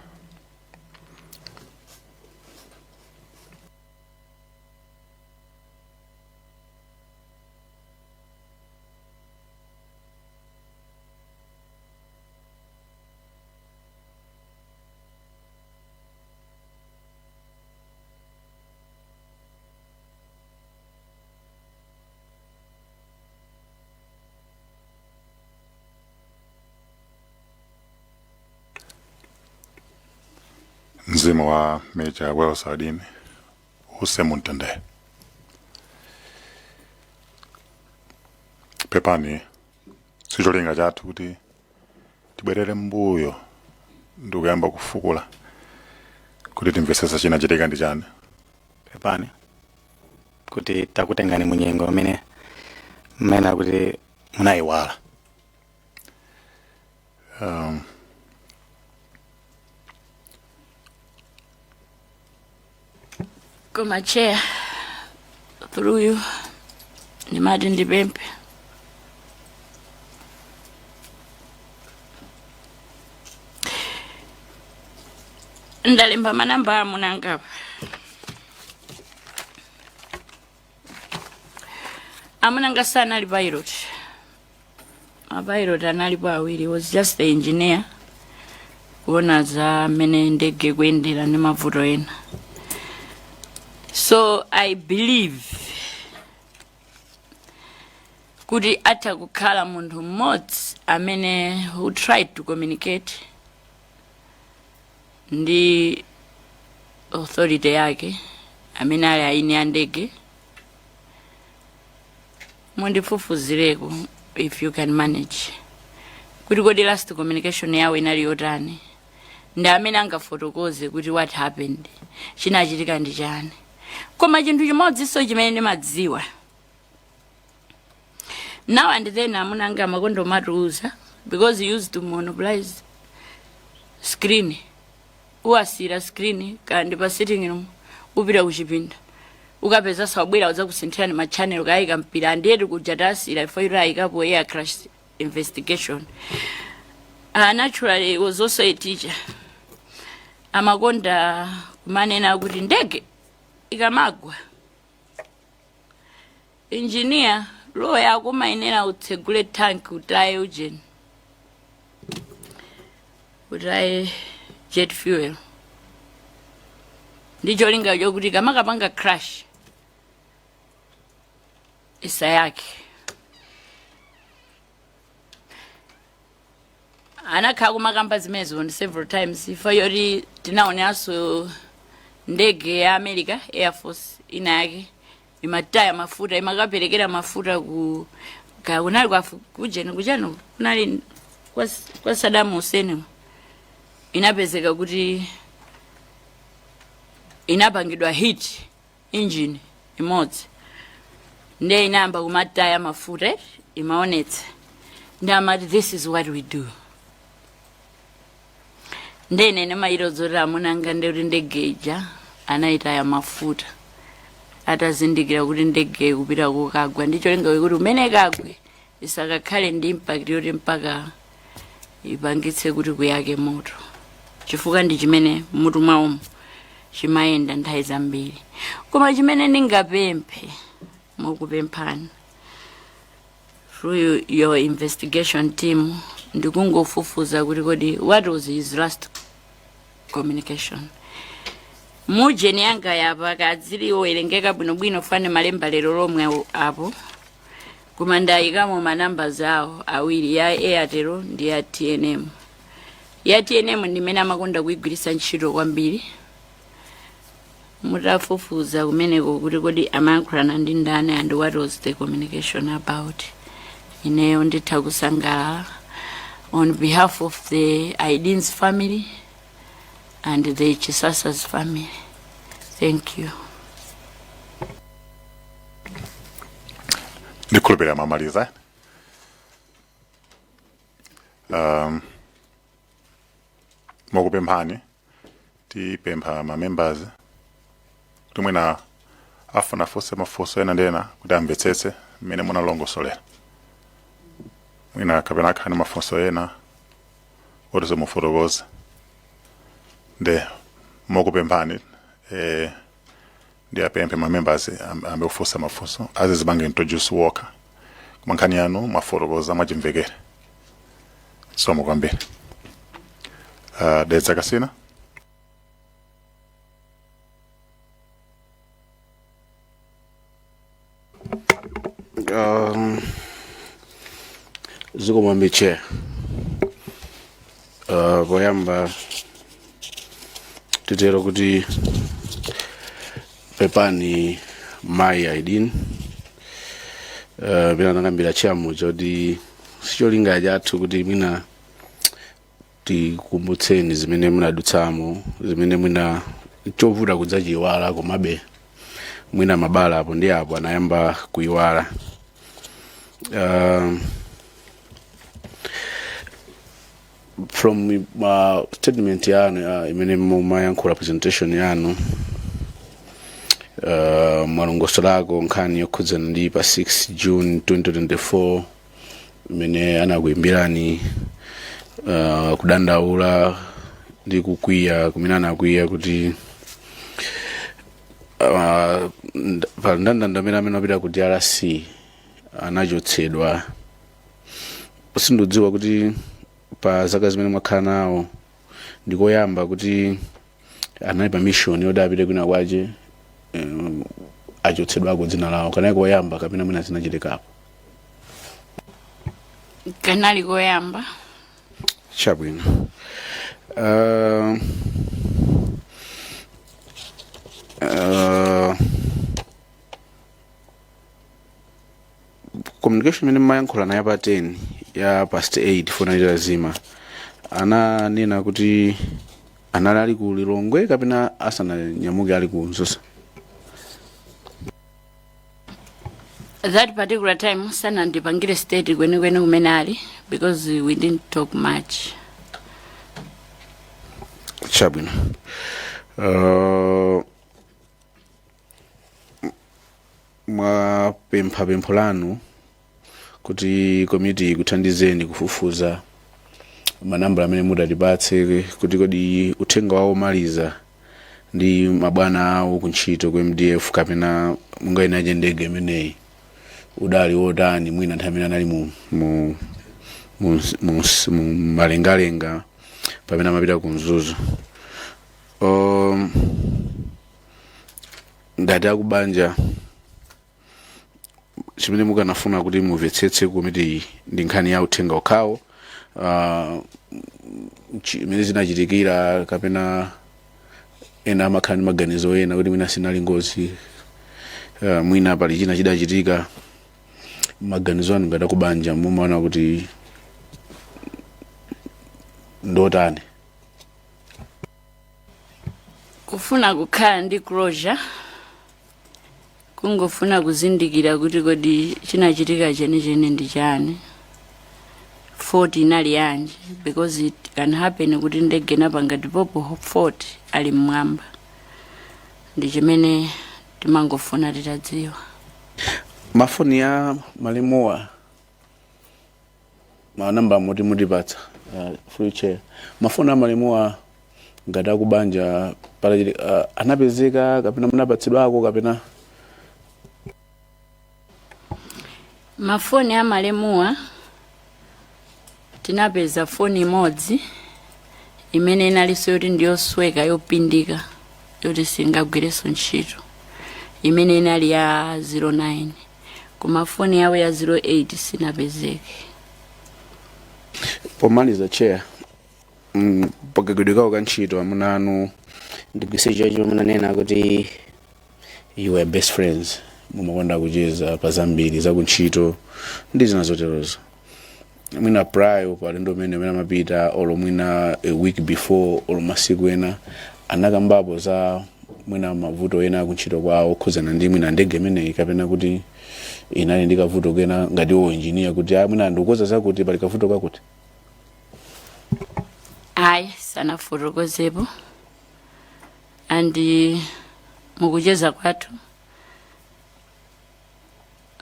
Mzimu wa Major Wells Saidini uuse mumtendere. Pepani, sicholinga chathu kuti tibwerere mbuyo ndikuyamba kufukula kuti timvesesa chinachitika ndi chani. Pepani. Kuti takutengani munyengo amene mmene akuti munayiwala. Koma Chair, through you, ndimati ndipemphe ndalemba manamba amunangapa. Amunanga sanali pilot, mapilot analipo awiri, was just the engineer kuona za mmene ndege kuyendera ndi mavuto ena. So I believe kuti atha kukhala munthu mmodzi amene who tried to communicate ndi authority yake amene ali aini a ndege. Mundifufuzireko if you can manage kuti kodi last communication yawo inali yotani, ndi amene angafotokoze kuti what happened, chinachitika ndi chani. Koma chinthu chimodzinso chimene ndimadziwa, now and then amuna anga amakonda umatiuza, because he used to monopolize screen, uwasira screen kandi pa sitting room, upita kuchipinda ukapeza sawabwera udzakusinthirani ma channel, kayika mpira andiyeti kuja tasira ifo ayikapo air crash investigation. Naturally he was also a teacher, amakonda kumanena kuti ndege ikamagwa, engineer role yako mayenera utsegule tank, utaye ujeni, utaye jet fuel ndi cholinga chokuti kamakapanga crash isayake. Anakhala kumakamba zimenezo on several times ifo yoti tinaoneranso ndege ya America Air Force ina yake imataya mafuta, imakaperekera mafuta ku ka kunali kwa kujeni kuchano kunali kwa Saddam Hussein, inapezeka kuti inapangidwa hit engine imodzi, ndiye inayamba kumataya mafuta, imaonetsa ndi amati, "This is what we do." Ndene ndimayiro zoti amunanga ndekuti ndege ija anayitaya mafuta atazindikira kuti ndege ikupita kukagwa, ndicho linga kuti umene kagwe isakakhale ndi impact yoti mpaka ipangitse kuti kuyake moto, chifukwa ndi chimene mutu mwawomo chimayenda nthawi zambiri. Koma chimene ndingapemphe mokupemphani through your investigation team, ndikungofufuza kuti kodi what was his last communication. Mujeni yanga yapa kadziliwerengeka bwinobwino fane malemba lero lomwe apo, koma ndayikamo manamba zawo awiri, ya Airtel ndi ya TNM. Ya TNM ndimene amakonda kuyigwiritsa ntchito kwambiri. Mutafufuza kumeneko kuti kodi amayankhulana ndi ndani and what was the communication about, ineyo nditha kusangalala on behalf of the Aidins family and the Chisasas family. Thank you. Ndikhulupirira mwamaliza. Mokupemphani, tipempha ma members kuti mwina afuna afunse mafunso ena ndi ena kuti amvetsetse mmene munalongosolera, mwina kapena akhale mafunso ena oti mufotokoze. Nde mokupemphani, ndi apemphe ma members ambe kufunsa mafunso, azizipanga introduce wokha, koma nkhani yanu mwafotokoza mwachimvekere. Zikomo kwambiri. Dedza Kasina. Zikomo, Chair. Poyamba titero kuti pepani mayi Aidin. Pena nakambira chair muja kuti sicholinga chathu kuti mwina tikumbutseni zimene munadutsamo, zimene mwina chovuta kudzachiwala, komabe Mwina mabala apo ndi apo anayamba kuiwala. From statement yanu imene mumayankhula, presentation yanu, mwalongosolako nkhani yokhudzana ndi pa 6 June 2024 imene anakuimbirani kudandaula ndi kukwiya kumene anakwiya kuti pa ndandanda amene amapita ku DRC anachotsedwa. Sindidziwa kuti pa zaka zimene mwakhala nawo ndikoyamba kuti anali pa mission yoti apite kwina kwache, achotsedwako dzina lawo, kanali koyamba kapena mwina zinachitikapo? Kanali koyamba. Chabwino. Communication imene mmayankhula naye pa 10 ya past 8 foni itazima, ananena kuti anali ali ku Lilongwe kapena asananyamuke ali ku Mzuzu? That particular time sanandipangire state kwenikweni kumene ali because we didn't talk much. Chabwino. Mwapempha pempho lanu kuti komiti ikuthandizeni kufufuza manambala amene mudatipatse, kuti kodi uthenga wawo omaliza ndi mabwana awo kuntchito ku MDF kapena mungainaje ndege imeneyi udali wotani, mwina nthawi imene anali mu malengalenga pamene amapita ku Mzuzu. Ngati akubanja, chimene mukanafuna kuti mumvetsetse komiti ndi nkhani ya uthenga okhawo imene zinachitikira, kapena ena amakhala ndi maganizo ena kuti mwina sinali ngozi, mwina pali china chidachitika? Maganizo anu ngati akubanja mumaona kuti ndotani? Kufuna kukhala ndi closure, kungofuna kuzindikira kuti kodi chinachitika chenicheni ndi chani, fault inali yanji, because it can happen kuti ndege inapanga develop fault ali mmwamba. Ndi chimene timangofuna titadziwa. Mafoni ya malemuwa, manamba moti mutipatsa, through chair, mafoni a malemuwa ngati akubanja anapezeka kapena munapatsidwako kapena? Mafoni a malemuwa tinapeza foni imodzi imene inalinso yoti ndiyosweka, yopindika, yoti singagwirenso ntchito, imene inali ya 09, koma foni yawo ya 08 sinapezeke. Pomaliza, chair, pakagwiridwe kawo ka ntchito amuna anu, ndigwise chacho munanena kuti you were best friends, mumakonda kucheza pa zambiri zakuntchito ndi zina zoterozo. Mwina prior pa ulendo umene amapita, olo mwina a week before, olo masiku ena, anakambapo za mwina mavuto ena akuntchito kwawo okhudzana ndi mwina ndege imeneyi, kapena kuti inali ndi kavuto kena, ngati wo engineer, kuti ah, mwina ndikukoza zakuti, pali kavuto kakuti? Ayi, sanafotokozepo, and mukucheza kwathu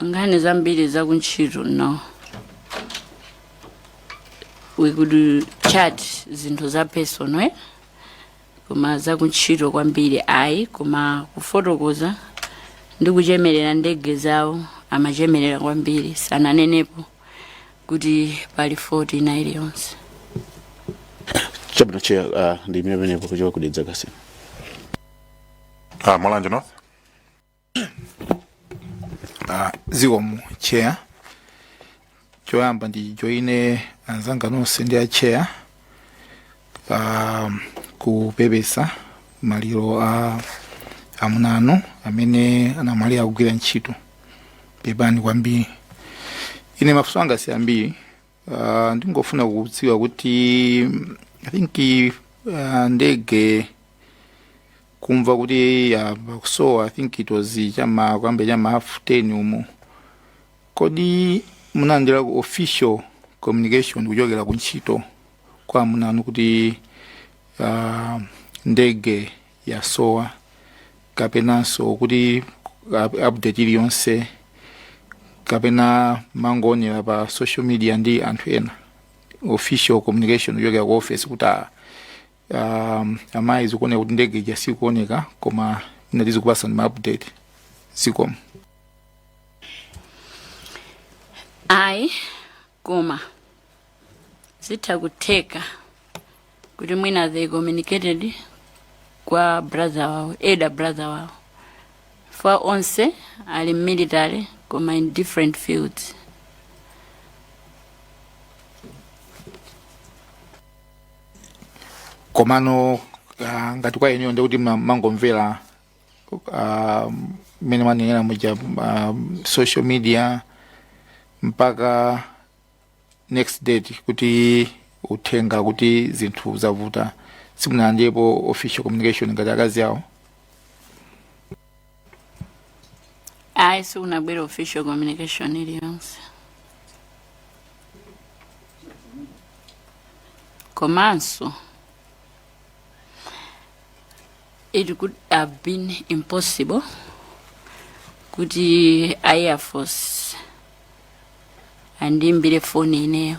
nkhani zambiri zakuntchito, no, we could chat zinthu za personal, eh? Koma zakuntchito kwambiri ayi. Koma kufotokoza ndi kuchemerera ndege zawo, amachemerera kwambiri. Sananenepo kuti pali fault ina iliyonse. Chabwino, chair, ndi imene penepo kuchoka ku Dedza Kasina. Mulanje North. Zikomo, chair. Choyamba ndi joine anzanga nonse ndi a chair kupepesa maliro a amuna anu amene anamwalira kugwira ntchito. Pepani kwambiri. Ine mafunso anga si ambiri. Ndingofuna kudziwa kuti I think ndege Kumva kuti yamba kusowa, I think it was chama kwambe chama half 10 umo. Kodi munalandira ku official communication kuchokera ku ntchito kwa amunanu kuti ndege yasowa, kapenanso kuti update iliyonse, kapena mangoonera pa social media ndi anthu ena? Official communication kuchokera ku office kuti amayi, zikuoneka kuti ndege ija sikuoneka, koma ina tizikupasani ma update. Zikomo. Ayi, koma zitha kutheka kuti mwina they communicated kwa brother wawo, elder brother wawo, for onse ali military koma in different fields. Komano ngati kwa inuyo, ndikuti mangomvera mmene mwanenera muja, social media, mpaka next date kuti uthenga kuti zinthu zavuta, simunalandirepo official communication ngati akazi awo? Ayi, sikunabwera official communication iliyonse. Komanso it could have been impossible kuti Air Force andiimbire foni ineyo,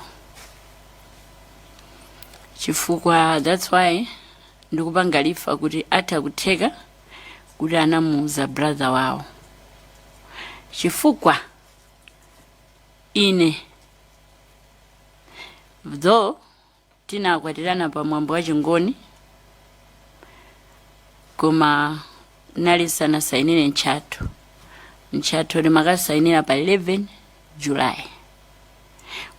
chifukwa that's why ndikupanga refer kuti atha kutheka kuti anamuuza brother wawo, chifukwa ine though tinakwatirana pa mwambo wa Chingoni, koma nali sanasainire mtchatho. Mtchatho timakasainira pa 11 July,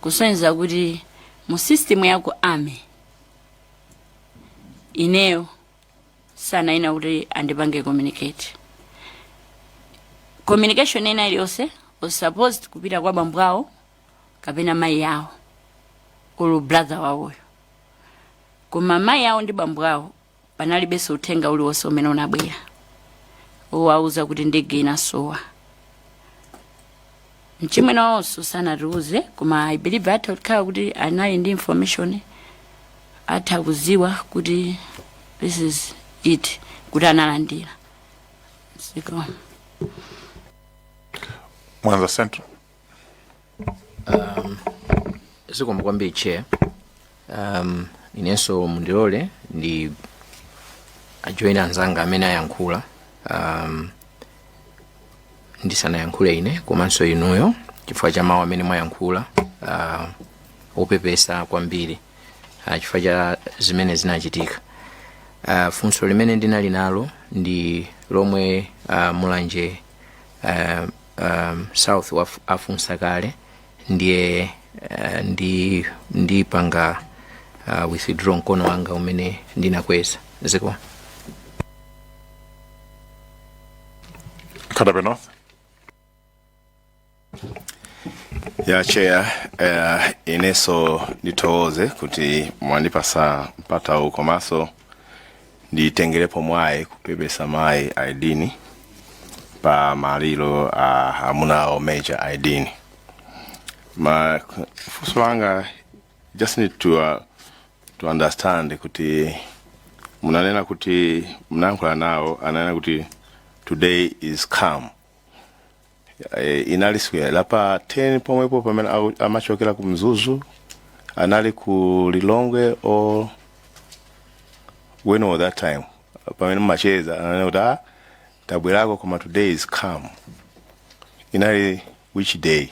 kusonyeza kuti mu system ya ku army ineyo sanaina kuti andipange communicate. Communication ina iliyonse was supposed kupita kwa bambo awo kapena mayi awo olo brother wawoyo, koma mayi awo ndi bambo awo panalibenso uthenga uliwonse umene unabwera owauza kuti ndege inasowa. Mchimwene wawonso sanatiuze, koma I believe atha kukhala kuti anali ndi information, atha kuziwa kuti this is it, kuti analandira. Zikomo. Mwanza Central. Zikomo kwambiri, Chair. Inenso mundilole ndi ajoine anzanga amene ayankhula ndisanayankhule ine, komanso inuyo, chifukwa cha mawu amene mwayankhula opepesa kwambiri chifukwa cha zimene zinachitika. Funso limene ndinali nalo ndi lomwe Mulanje South afunsa kale, ndiye ndipanga withdraw mkono wanga umene ndinakweza. Zikomo. Nkhata Bay North. Ya, Chair, inenso ndithokoze kuti mwandipasa mpatawu, komanso nditengerepo mwayi kupepesa mayi Aidini pa maliro a amunawo, Major Aidini. Ma funso langa, just need to understand kuti munanena kuti munayankhula nawo, ananena kuti today is calm. Inali siku la pa 10 pomwepo pamene amachokera ku Mzuzu, anali ku Lilongwe, or when was that time pamene mumacheza, ananena kuti, "Ah, tabwerako, koma today is calm"? Inali which day?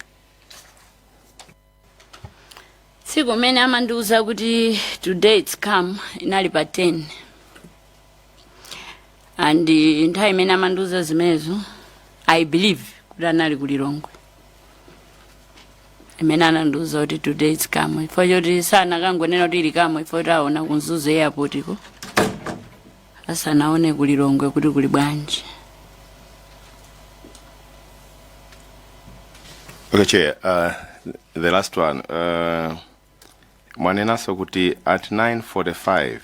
Tsiku mmene amandiuza kuti today it's calm inali pa 10, and nthawi imene amandiuza zimenezo, I believe kuti anali ku Lilongwe imene anandiuza kuti today it's calm, chifukwa choti sanakangonena kuti ili calm, chifukwa choti aona ku Mzuzu airport ko, asanaone ku Lilongwe kuti kuli bwanji. Okay, Chair, the last one. Mwanenanso kuti at 9:45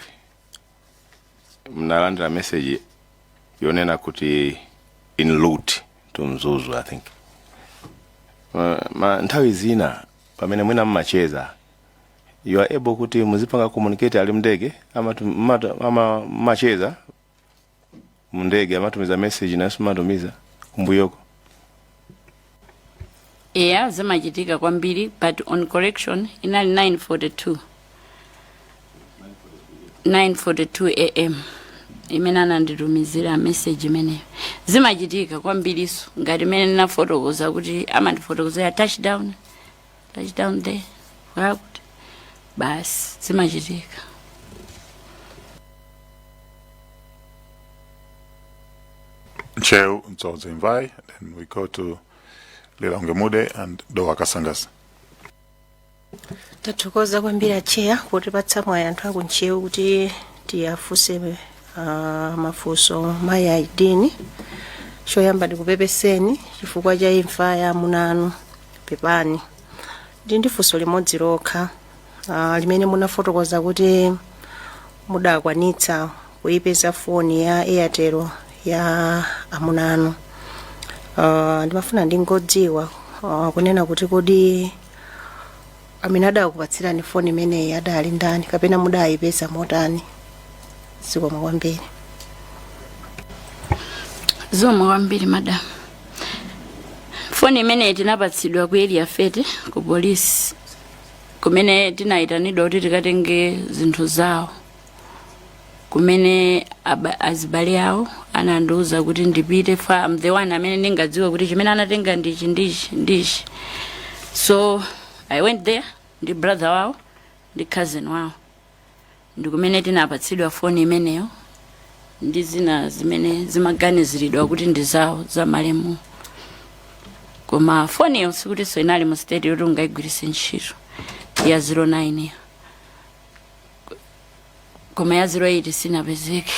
mnalandira message. Yonena kuti en route to Mzuzu, I think. Ma nthawi zina pamene mwina mmacheza, you are able kuti muzipanga communicate ali mndege, ama macheza mndege, amatumiza message naso matumiza kumbuyoko? Eya, zimachitika kwambiri, but on correction, inali 9:42, 9:42 a.m. imene ananditumizira message imeneyo. Zimachitika kwambiriso, ngati imene ndinafotokoza kuti amandifotokozera touchdown, touchdown there, wakuti basi, zimachitika. Ntcheu Mtsodzi Mvai, then we go to Lilongwe Mude and Dowa Kasangas. Tathokoza kwambiri a Chair kutipatsa mwayi anthu aku Ntcheu kuti tiyafunse mafunso mayi Aidini. Choyamba ndikupepeseni chifukwa cha imfa ya amuna anu, pepani. Ndi funso limodzi lokha, limene munafotokoza kuti mudakwanitsa kuyipeza foni ya Airtel ya amuna anu. Ndimafuna ndingodziwa kunena kuti kodi amene adakupatsirani foni imeneyi adali ndani, kapena mudayipeza motani? Zikomo kwambiri. Zikomo kwambiri, madam. Foni imeneyi tinapatsidwa ku Area 30 ku polisi, kumene tinayitanidwa kuti tikatenge zinthu zawo, kumene azibale awo anandiuza kuti ndipite fa I'm the one amene ndingadziwe kuti chimene anatenga ndichi, ndichi, ndichi. So I went there ndi brother wawo ndi cousin wawo, ndi kumene tinapatsidwa foni imeneyo ndi zina zimene zimaganiziridwa kuti ndi zawo za malemu. Koma foniyo sikutinso inali mu state yoti ungayigwiritse ntchito, ya 09 iyo, koma ya 08 sinapezeke.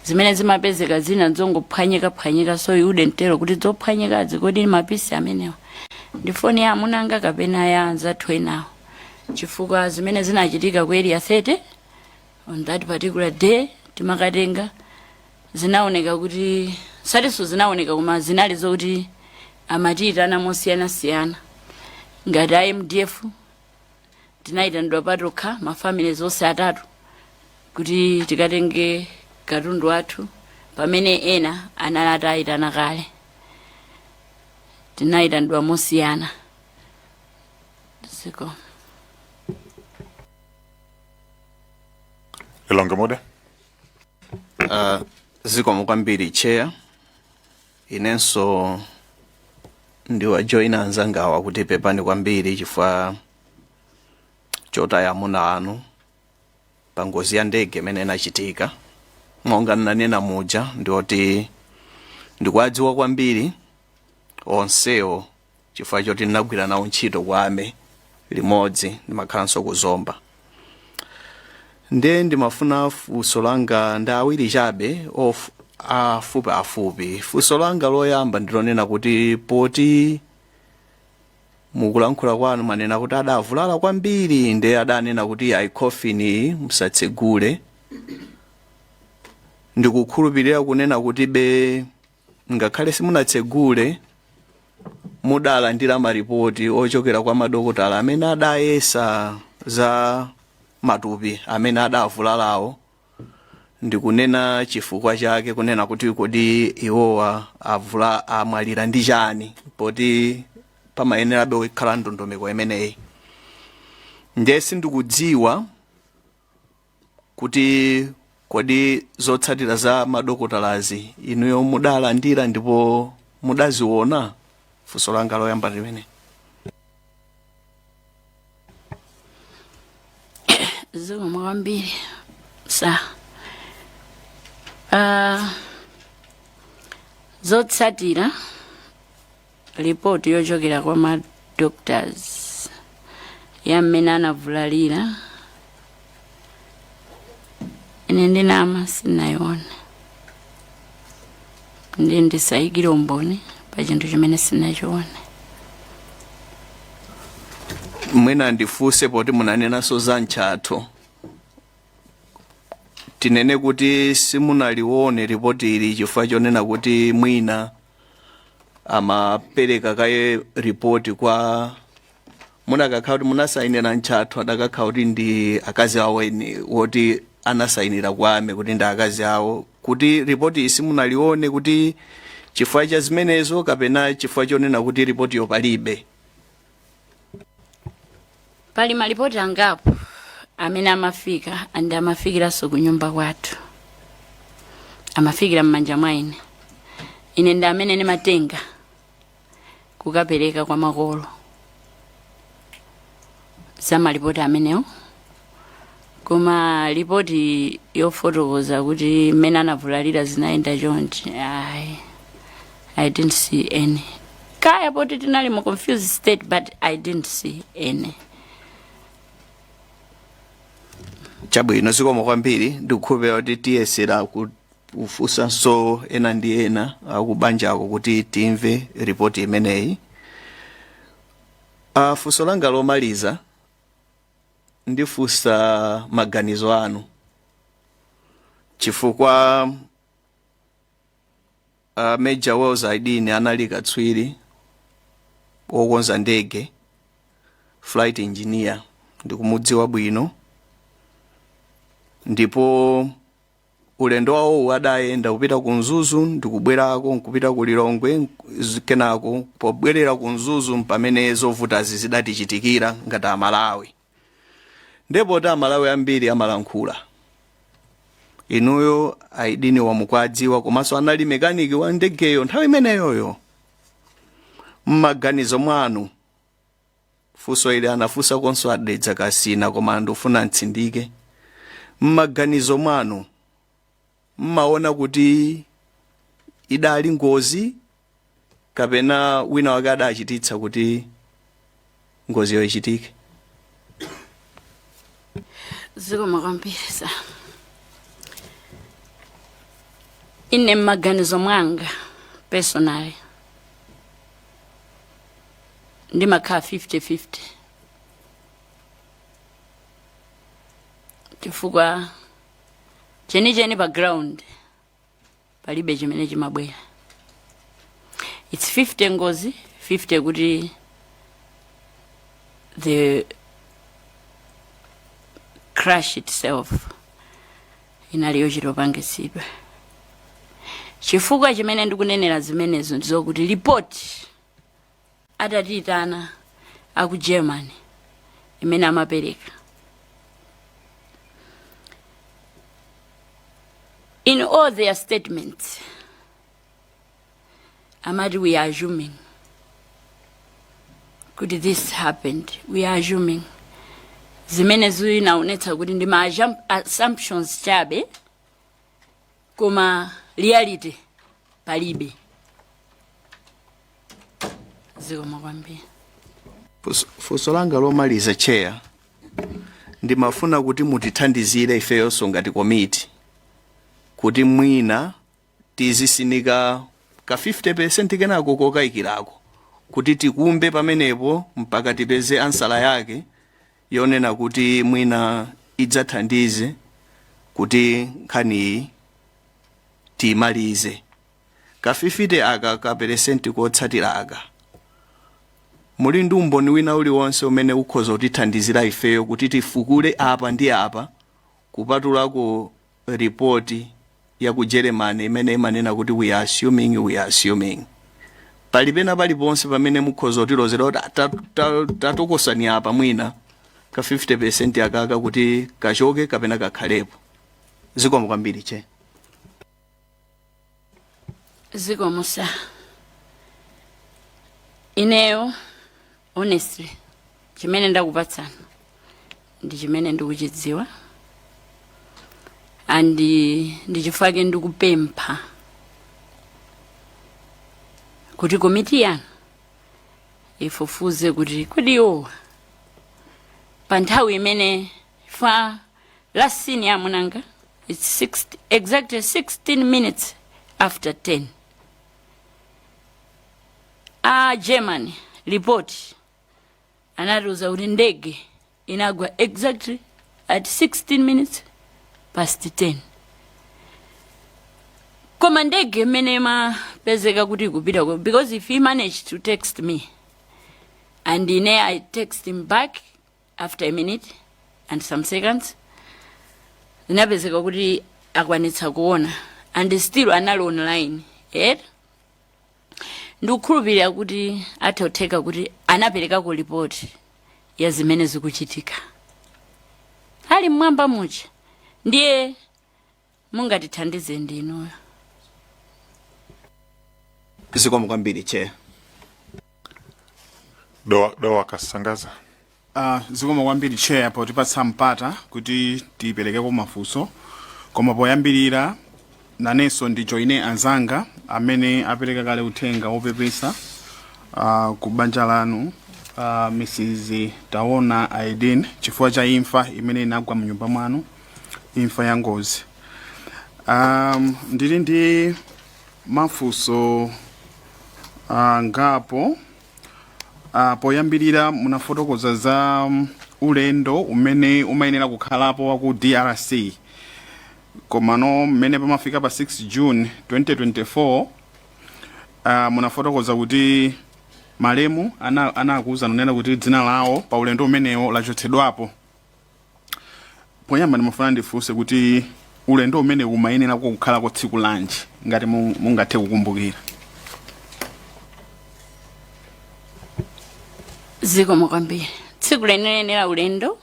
Zimene zimapezeka zina zongophwanyika phwanyika, so you wouldn't tell kuti zophwanyikazi kodi ma pieces amenewa ndi foni ya amunanga kapena ya anzathu enawo, chifukwa zimene zinachitika ku Area 30 on that particular day timakatenga zinaoneka kuti satinso zinaoneka, koma zinali zokuti amatiyitana mosiyanasiyana. Ngati a MDF tinayitanidwa patokha, ma families onse atatu, kuti tikatenge katundu wathu, pamene ena anali atayitana kale. Tinayitanidwa mosiyana. Zikomo. Lilongwe Mude. Zikomo kwambiri, Chair. Inenso ndiwajoyina anzangawa kuti pepani kwambiri chifukwa chotaya amuna anu pa ngozi ya ndege imene inachitika. Monga ndinanena muja, ndioti ndikuwadziwa kwambiri onsewo chifukwa choti ndinagwira nawo ntchito ku army limodzi, ndimakhalanso kuzomba. Ndiye ndimafuna funso langa ndi awiri chabe, afupi afupi. Funso langa loyamba ndilonena kuti poti mukulankhula kwanu manena kuti adavulala kwambiri, ndiye adanena kuti ayi, coffin musatsegule, ndikukhulupirira kunena kuti be ngakhale simunatsegule mudalandira maripoti ochokera kwa madokotala amene adayesa za matupi amene adavulalawo, ndikunena chifukwa chake kunena kuti kodi iwowa avula amwalira ndi chani, poti pamayenerabe kukhala ndondomeko imeneyi. Ndiye sindikudziwa kuti kodi zotsatira za madokotalazi inuyo mudalandira ndipo mudaziona? Funso langa loyamba limene. Zikomo kwambiri, sir. Zotsatira ripoti yochokera kwa ma doctors ya mmene anavulalira, ine ndinama, sinayione, ndi ndisayikire umboni pa chinthu chimene sinachione. Mwina ndifunse, poti munanenanso za mtchatho, Tinene kuti simunalione ripoti ili chifukwa chonena kuti mwina amapereka kaye ripoti kwa munakakhala kuti munasayinira ntchatho, adakakhala kuti ndi akazi awo eni woti anasayinira kwa ame kuti ndi akazi awo, kuti ripoti iyi simunalione kuti chifukwa cha zimenezo kapena chifukwa chonena kuti ripotiyo palibe? Pali malipoti angapo amene amafika, and amafikiranso ku nyumba kwathu, amafikira m'manja mwa ine. Ine ndi amene ndimatenga kukapereka kwa makolo za malipoti amenewo. Koma lipoti yofotokoza kuti mmene anavulalira zinayenda chonchi, ayi, I didn't see any. Kaya poti tinali mu confused state, but I didn't see any. Chabwino, zikomo kwambiri. Ndikukhulupirira kuti tiyesera kufunsanso ena ndi ena akubanjako kuti timve ripoti imeneyi. Funso langa lomaliza, ndifunsa maganizo anu chifukwa Major Wells Aidini anali katswiri wokonza ndege, flight engineer, ndikumudziwa bwino, ndipo ulendo wawowu adayenda kupita ku Mzuzu ndikubwerako, nkupita ku Lilongwe, kenako pobwerera ku Mzuzu pamene zovutazi zidatichitikira ngati Amalawi. Ndipo ti Amalawi ambiri amalankhula, inuyo Aidini mukwadziwa, komanso anali mekaniki wa ndegeyo nthawi imeneyoyo. Mmaganizo mwanu, funso ili anafunsa konso a Dedza Kasina, koma ndifuna ntsindike, mmaganizo mwanu mmaona kuti idali ngozi kapena wina wake adachititsa kuti ngoziyo ichitike? Zikomo kwambiri sir. Ine mmaganizo mwanga personally ndimakhala 50-50, chifukwa chenicheni pa ground palibe chimene chimabwera. It's 50 ngozi, 50 kuti the crash itself inali yochitopangitsidwa. Chifukwa chimene ndikunenera zimenezo ndizokuti report atatiyitana aku Germany imene amapereka, in all their statements amati, "We are assuming kuti this happened, we are assuming." Zimene zinaonetsa kuti ndi ma assumptions chabe, koma reality palibe. Zikomo kwambiri. Funso langa lomaliza, Chair, ndimafuna kuti mutithandizire ifeyonso ngati komiti kuti mwina tizisinika ka 50% kenako kokayikirako kuti tikumbe pamenepo mpaka tipeze ansala yake yonena kuti mwina idzathandize kuti nkhaniyi tiyimalize. Ka 50 aka ka peresenti kotsatira aka, muli ndi umboni wina uliwonse umene ukhoza kutithandizira ifeyo kuti tifukule apa ndi apa, kupatulako ripoti ya ku Germany imene imanena kuti "We are assuming, we are assuming"? Pali pena paliponse pamene mukhoza kutilozera kuti tatokosani apa, mwina ka 50% akaka kuti kachoke kapena kakhalepo? Zikomo kwambiri, Chair. Zikomo sir. Ineyo honestly chimene ndakupatsani ndi chimene ndikuchidziwa, and ndichifukwa ndikupempha kuti komiti yanu ifufuze kuti kodi iwowa pa nthawi imene fa last seen ya amunanga, it's exactly 16 minutes after 10. A Germany report anatiuza kuti ndege inagwa exactly at 16 minutes past 10. Koma ndege imene imapezeka kuti ikupita because if he managed to text me and ine I text him back after a minute and some seconds, zinapezeka kuti akwanitsa kuona and still anali online, eh? Ndikukhulupirira kuti atha kutheka kuti anaperekako ripoti ya zimene zikuchitika ali mmwamba muja. Ndiye mungatithandize ndinuyo. Zikomo kwambiri, Chair. Dowa Kasangaza. Zikomo kwambiri, Chair, potipatsa mpata kuti tiperekeko mafunso. Koma poyambirira, nanenso ndijoine anzanga amene apereka kale uthenga wopepesa ku banja lanu, Mrs Taona Aidin, chifukwa cha imfa imene inagwa mnyumba mwanu, imfa ya ngozi. Ndili ndi mafunso angapo. Poyambirira, munafotokoza za ulendo umene umayenera kukhalapo wa ku DRC, komano mmene pamafika pa 6 June 2024, munafotokoza kuti malemu anakuwuza nunena kuti dzina lawo pa ulendo umenewo lachotsedwapo. Poyamba ndimafuna ndifunse kuti ulendo umene umayenera kukhalako tsiku lanji, ngati mungathe kukumbukira? Zikomo kwambiri. Tsiku lenileni la ulendo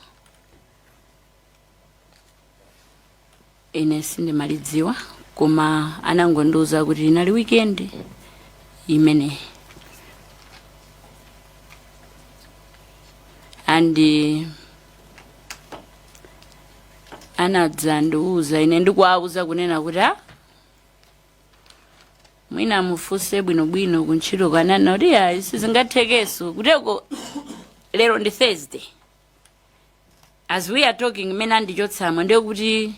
ine sindimalidziwa, koma anangondiuza kuti inali weekend imeneyi and anadzandiuza ine ndikuwauza kunena kuti a mwina mufunse bwinobwino kuntchito, kanana kuti ayi, sizingathekenso kuteko. Lero ndi Thursday as we are talking. Mmene andichotsamo, ndiye kuti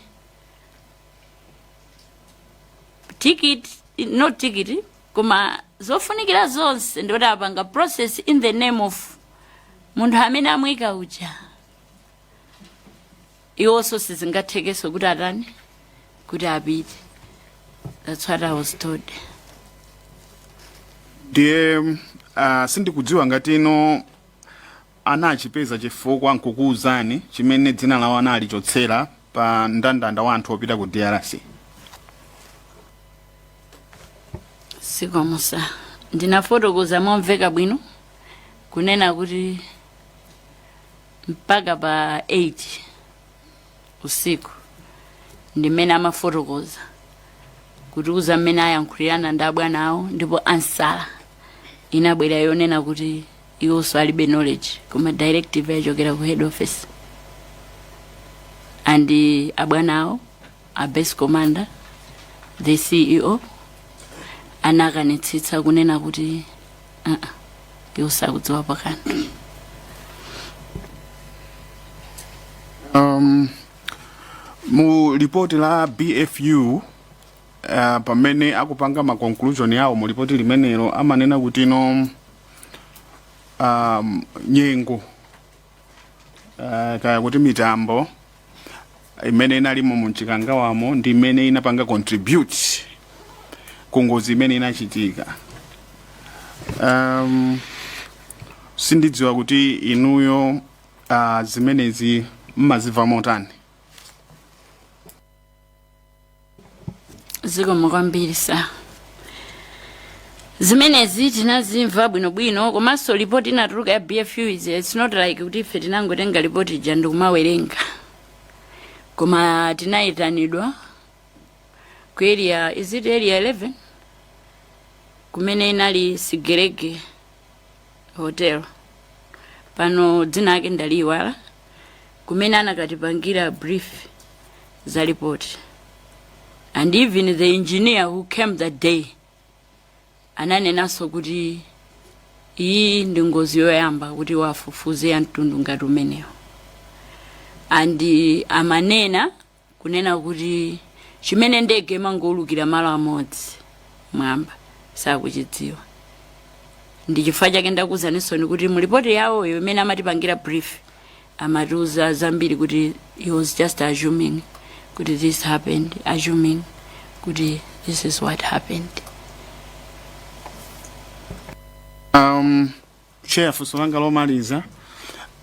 ticket, not ticket, koma zofunikira zonse ndikuti apanga process in the name of munthu amene amuyika uja. Iwonso sizingathekenso kuti atani, kuti apite. That's what I was told. Ndiye sindikudziwa ngati ino anachipeza chifukwa nkukuwuzani chimene dzina lawo analichotsera pa mndandanda wa anthu opita ku DRC. Zikomo sir. Ndinafotokoza momveka bwino kunena kuti mpaka pa 8 usiku ndimene amafotokoza kutiuza mmene ayankhulirana ndi abwana awo, ndipo answer inabwera yonena kuti iwonso alibe knowledge, koma directive yachokera ku head office and abwana awo, a base commander, the CEO, anakanitsitsa kunena kuti uh-uh, iwo sakudziwa pakanthu. Mu ripoti la BFU, pamene akupanga ma conclusion yawo mu ripoti limenelo, amanena kuti no nyengo, kaya kuti mitambo imene inalimo mumchikangawamo ndi imene inapanga contribute ku ngozi imene inachitika. Sindidziwa kuti inuyo zimenezi mmazimva motani? Zikomo kwambiri, sir. Zimenezi tinazimva bwinobwino, komanso ripoti inatuluka ya BFU is, it's not like kuti ife tinangotenga ripoti ija ndikumawerenga, koma tinayitanidwa ku area, is it Area 11, kumene inali Sigelege Hotel, pano dzina ake ndaliyiwala, kumene anakatipangira brief za report. And even the engineer who came that day ananenanso kuti iyi ndi ngozi yoyamba kuti wafufuze ya mtundu ngati umenewo, and amanena kunena kuti chimene ndege imangoulukira malo amodzi mwamba sakuchidziwa. Ndi chifukwa chake ndakuwuzaninso kuti mu ripoti yawoyo imene amatipangira brief, amatiuza zambiri kuti he was just assuming kuti this happened, assuming kuti This is what happened. Chair, funso langa lomaliza,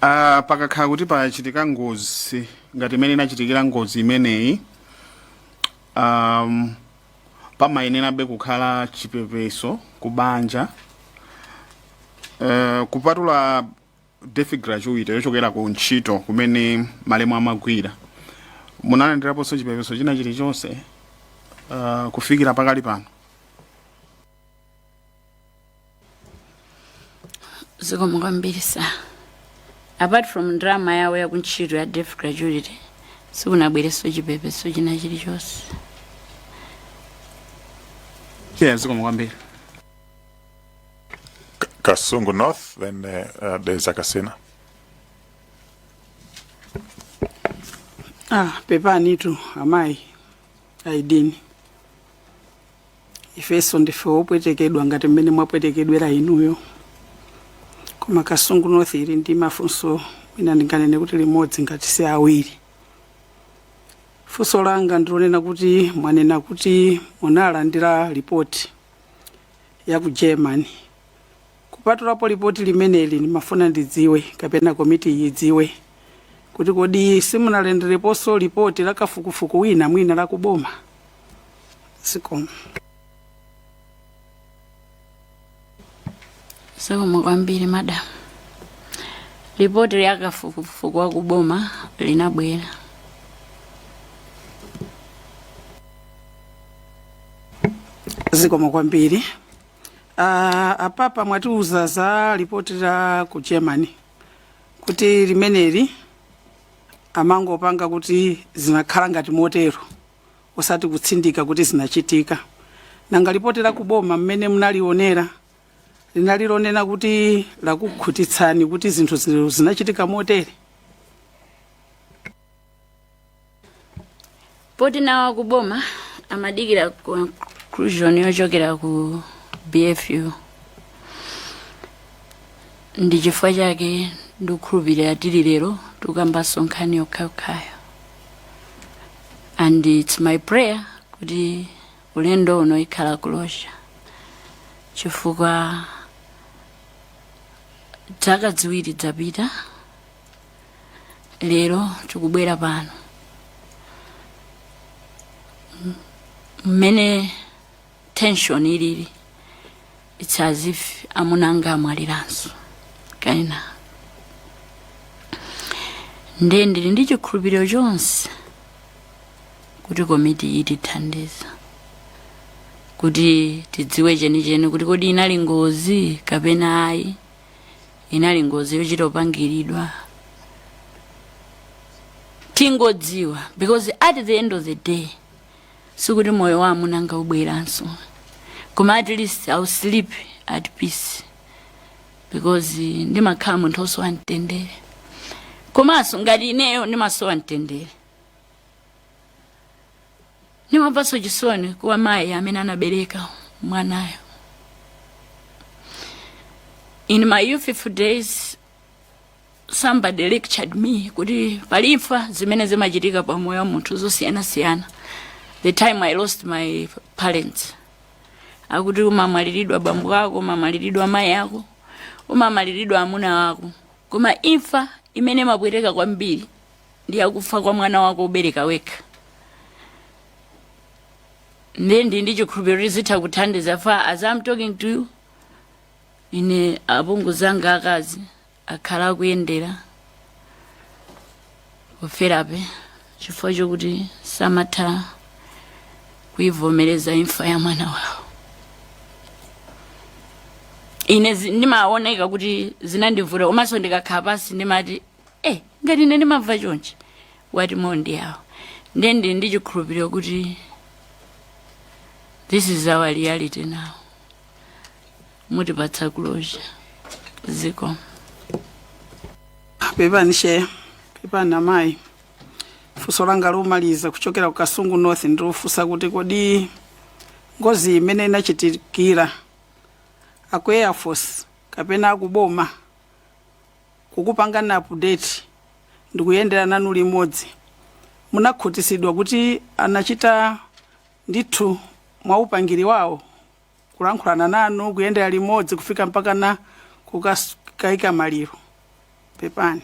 pakakhala kuti pachitika ngozi ngati imene inachitikira ngozi imeneyi, pamayenerabe kukhala chipepeso ku banja, kupatula death gratuity yochokera ku ntchito kumene malemu amagwira, munalandiraponso chipepeso china chilichonse kufikira pakali pano? Zikomo kwambiri sir. Apart from ndalama yawo yakuntchito ya death gratuity, sikunabwerenso chipepeso china chilichonse. Yeah, zikomo kwambiri. Kasungu North, then there's Akasina. Ah, pepanitu amayi Aidini, ifenso ndife opwetekedwa ngati mmene mwapwetekedwera inuyo, koma Kasungu North ili ndi mafunso, mwina ndinganene kuti limodzi ngati si awiri. Funso langa ndilonena kuti mwanena kuti munalandira ripoti ya ku Germany. Kupatulapo lipoti limeneli, ndimafuna ndidziwe kapena komiti iyi idziwe kuti kodi simunalandireponso lipoti la kafukufuku wina, mwina la kuboma? Zikomo. Zikomo kwambiri, madam. Lipoti la kafukufuku wa kuboma linabwera. Zikomo kwambiri. Apapa mwatiuza za lipoti la ku Germany kuti limeneli amangopanga kuti zinakhala ngati motero, osati kutsindika kuti zinachitika. Nanga lipoti la kuboma mmene munalionera linali lonena kuti lakukhutitsani kuti zinthu zinachitika motere? Poti nawo akuboma amadikira conclusion yochokera ku BFU, ndi chifukwa chake ndikukhulupirira tili lero tikambanso nkhani yokhayokhayo, and it's my prayer kuti ulendo uno ikhala closure, chifukwa zaka 2 zapita, lero tikubwera pano mmene tension ilili, it's as if amuna anga amwaliranso kaina. Ndiye ndili ndi chikhulupiriro chonse kuti komiti itithandiza kuti tidziwe chenicheni kuti kodi inali ngozi kapena ayi, inali ngozi yochita kupangiridwa. Tingodziwa, because at the end of the day sikuti moyo wa amuna anga ubweranso, koma at least I'll sleep at peace, because ndimakhala munthu osowa mtendere. Komanso ngati ineyo ndimasowa mtendere, ndimamvanso chisoni kwa mayi amene anabereka mwanayo. In my youthful days somebody lectured me kuti pali imfa zimene zimachitika pa moyo wa munthu zosiyanasiyana. The time I lost my parents, akuti umamwaliridwa bambo ako, umamwaliridwa mayi ako, umamwaliridwa amuna ako, koma imfa imene imapweteka kwambiri ndi yakufa kwa mwana wako ubereka wekha. Ndiye ndi chikhulupiriro kuti zitha kuthandiza. Fa as I'm talking to you, ine apongozi anga akazi akhala akuyendera ku therapy chifukwa chokuti samatha kuivomereza imfa ya mwana wawo. Ine ndimaoneka kuti zinandivuta, komanso ndikakhala pansi ndimati, ngati ine ndimamva chonchi, what more ndi awo? Ndiye ndili ndi chikhulupiriro kuti this is our reality now, mutipatsa closure. Zikomo. Pepani chair, pepani amayi. Funso langa lomaliza kuchokera ku Kasungu North ndilofunsa kuti kodi ngozi imene inachitikira, aku Air Force kapena akuboma kukupangani update ndikuyendera nanu limodzi, munakhutisidwa kuti anachita ndithu mwaupangiri wawo kulankhulana nanu, kuyendera limodzi, kufika mpaka na kukayika maliro? Pepani.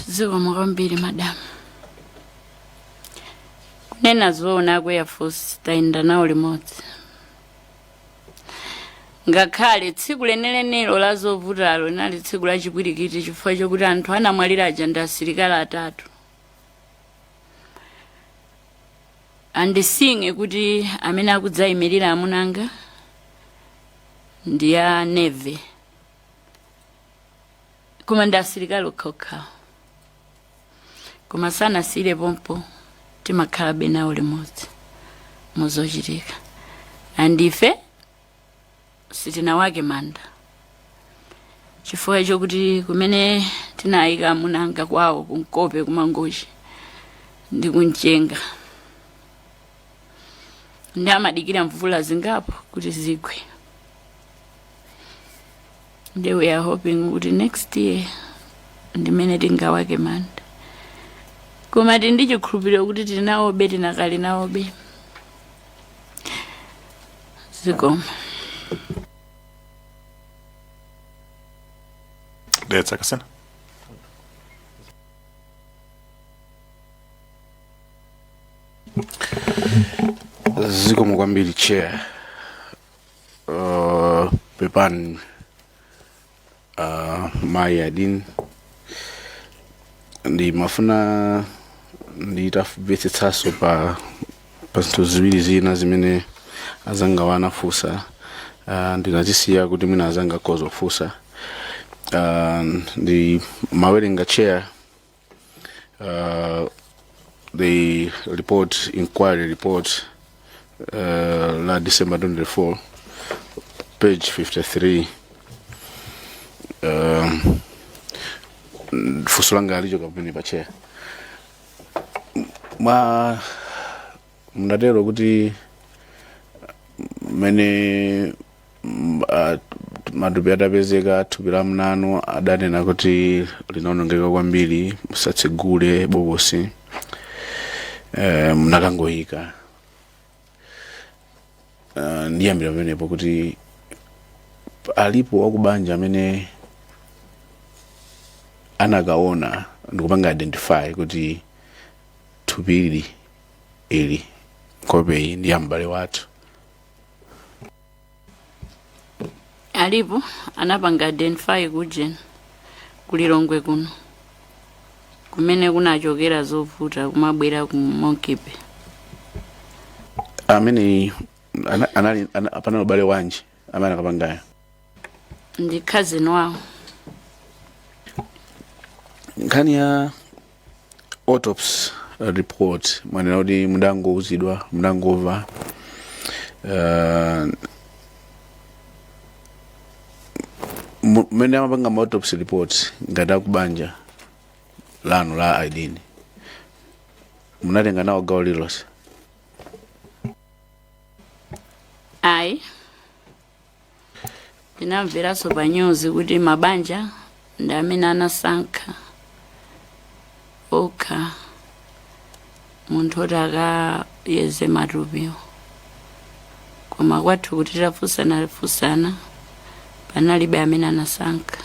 Zikomo kwambiri, madam. Kunena zoona, ku Air Force tayenda nawo limodzi, ngakhale tsiku lenelenelo la zovutalo linali tsiku la chipwirikiti, chifukwa chokuti anthu anamwalira aja ndi asilikali atatu. Andisinge kuti amene akudzayimirira amunanga ndi a Navy, koma ndi asilikali okhaokhawo, koma sanasiyire pompo, timakhalabe nawo limodzi muzochitika. Andife sitinawake manda chifukwa chokuti kumene tinayika amunanga kwawo kunkope kumangochi ndi kumchenga, ndi amadikira mvula zingapo kuti zigwe. Ndi we are hoping kuti next year ndimene tingawake manda, koma tili ndi chikhulupiriro kuti tinawobe, tinakali nawobe. Zikomo. Dedza Kasina. Zikomo kwambiri, Chair. Pepani, mayi Aidin, ndimafuna nditamvetsetsanso pa zinthu ziwiri zina zimene azanga anafunsa, ndinazisiya kuti mwina azanga akhoza kufunsa. Ndi mawerenga, Chair, the report, inquiry report la December 24, page 53. Funso langa lichoka pamene pa, Chair. Mwa munatero kuti mmene matupi atapezeka, thupi la mnanu adanena kuti linaonongeka kwambiri, musatsegule bokosi, munakangoyika. Ndiyambira pamenepo kuti alipo wakubanja amene anakaona ndikupanga identify kuti thupi ili ili, nkhope iyi ndi ya m'bale wathu? Alipo, anapanga identify kujen kulilongwe kuno kumene kunachokera zovuta kumabwera ku Monkey Bay. Amene anali panali ubale wanji amene akapangayo? Ndi cousin wawo. Nkhani ya autopsy report, mwanena kuti mudangouzidwa, mudangomva. Mmene amapanga ma autopsy report, ngati akubanja lanu la Aidini, munatenga nawo gawo lililonse? Ayi, ndinamveranso pa news kuti mabanja ndi amene anasankha okha munthu oti akayeze matupiwo, koma kwathu kuti tafunsana funsana, panalibe amene anasankha.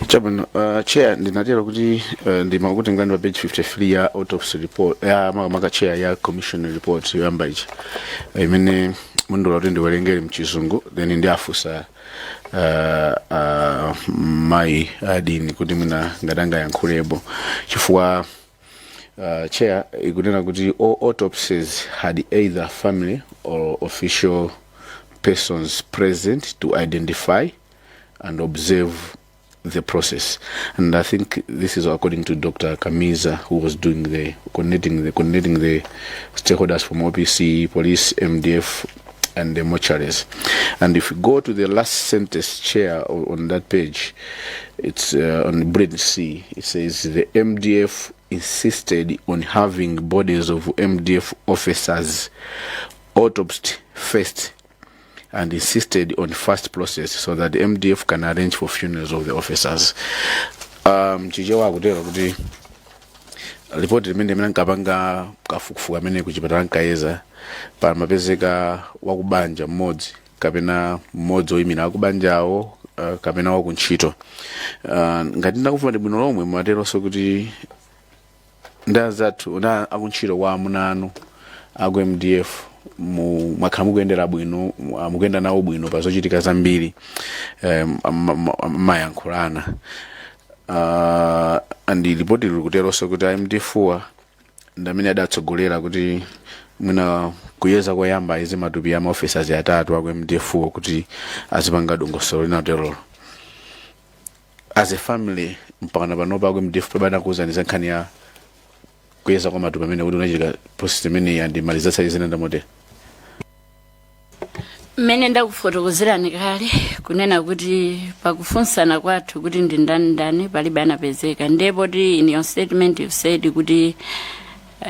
Chabwino, Chair, ndinatero kuti ndimakutengani pa page 53 ya autopsy report ya makamaka, Chair, ya commission report yoyamba ichi, imene mundilola kuti ndiwerengere mchizungu, then ndiafunsa mayi Aidini kuti mwina ngati angayankhulepo, chifukwa Chair, ikunena kuti all autopsies had either family or official persons present to identify and observe the process. And I think this is according to Dr. Kamiza, who was doing the coordinating the stakeholders from OPC, police, MDF, and the mortuaries. And if we go to the last sentence, Chair, on that page, it's on bullet C. It says the MDF insisted on having bodies of MDF officers autopsied first and insisted on fast process so that the MDF can arrange for funerals of the officers. Chichewa akutero kuti Ripoti limene limene ankapanga kafukufuku amene kuchipatala ankayeza, pamapezeka wakubanja mmodzi kapena mmodzi oyimira akubanjawo, kapena wakuntchito. Ngati ndakumva ndi bwino lomwe, mumateronso kuti ndi anzathu na akuntchito kwa amuna anu aku MDF mwakhala mukuyendera bwino, mukuyenda nawo bwino pa zochitika zambiri, mayankhulana. And ripoti likuteronso kuti a MDF wa ndi amene adatsogolera kuti mwina kuyeza koyamba izi matupi ya maofficers atatu aku MDF wa kuti azipanga dongosolo linaterolo. As a family, mpakana panopa aku MDF pabanakuwuzani za nkhani ya kuyeza kwa matupi amene kuti unachitika process imeneyi and malizatsa izinenda motere? Mmene ndakufotokozerani kale kunena kuti pakufunsana kwathu kuti ndi ndani ndani, palibe anapezeka. Ndipo ti in your statement you said kuti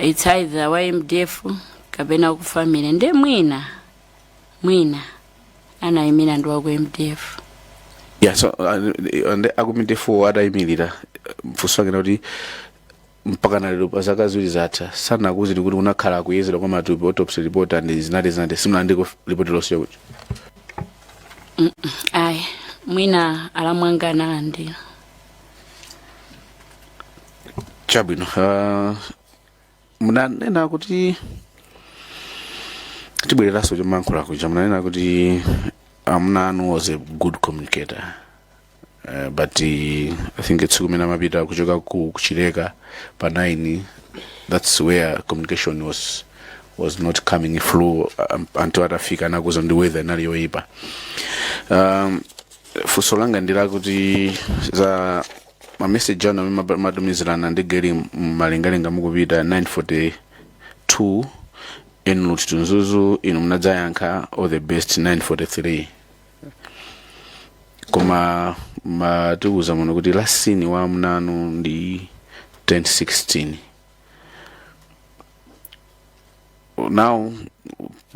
it's either wa MDF kapena ku family, nde mwina anayimira ndi waku MDF. Yeah, so and aku MDF adayimirira, mfunso wake kuti mpaka na lero pa zaka 2 zatha sanakuwuzeni kuti kunakhala kuyezedwa kwa matupi, autopsy report and zinati simunalandire ripoti lonse yakuti? Ayi, mwina alamwanga analandira. Chabwino. Munanena kuti, tibwereranso chomankhula kuja, munanena kuti amuna anu was a good communicator, but I think tsiku imene amapita kuchoka ku Kuchileka pa 9, that's where communication was not coming through, until atafika anakuza ndi weather inali yoyipa. Funso langa ndi lakuti za mameseji anu amene matumizirana ndi geli mmalengalenga mukupita 9:42 en route to Mzuzu, inu munadzayankha "All the best" 9:43, koma matiuza muno kuti last seen wa amunanu ndi 10:16. Now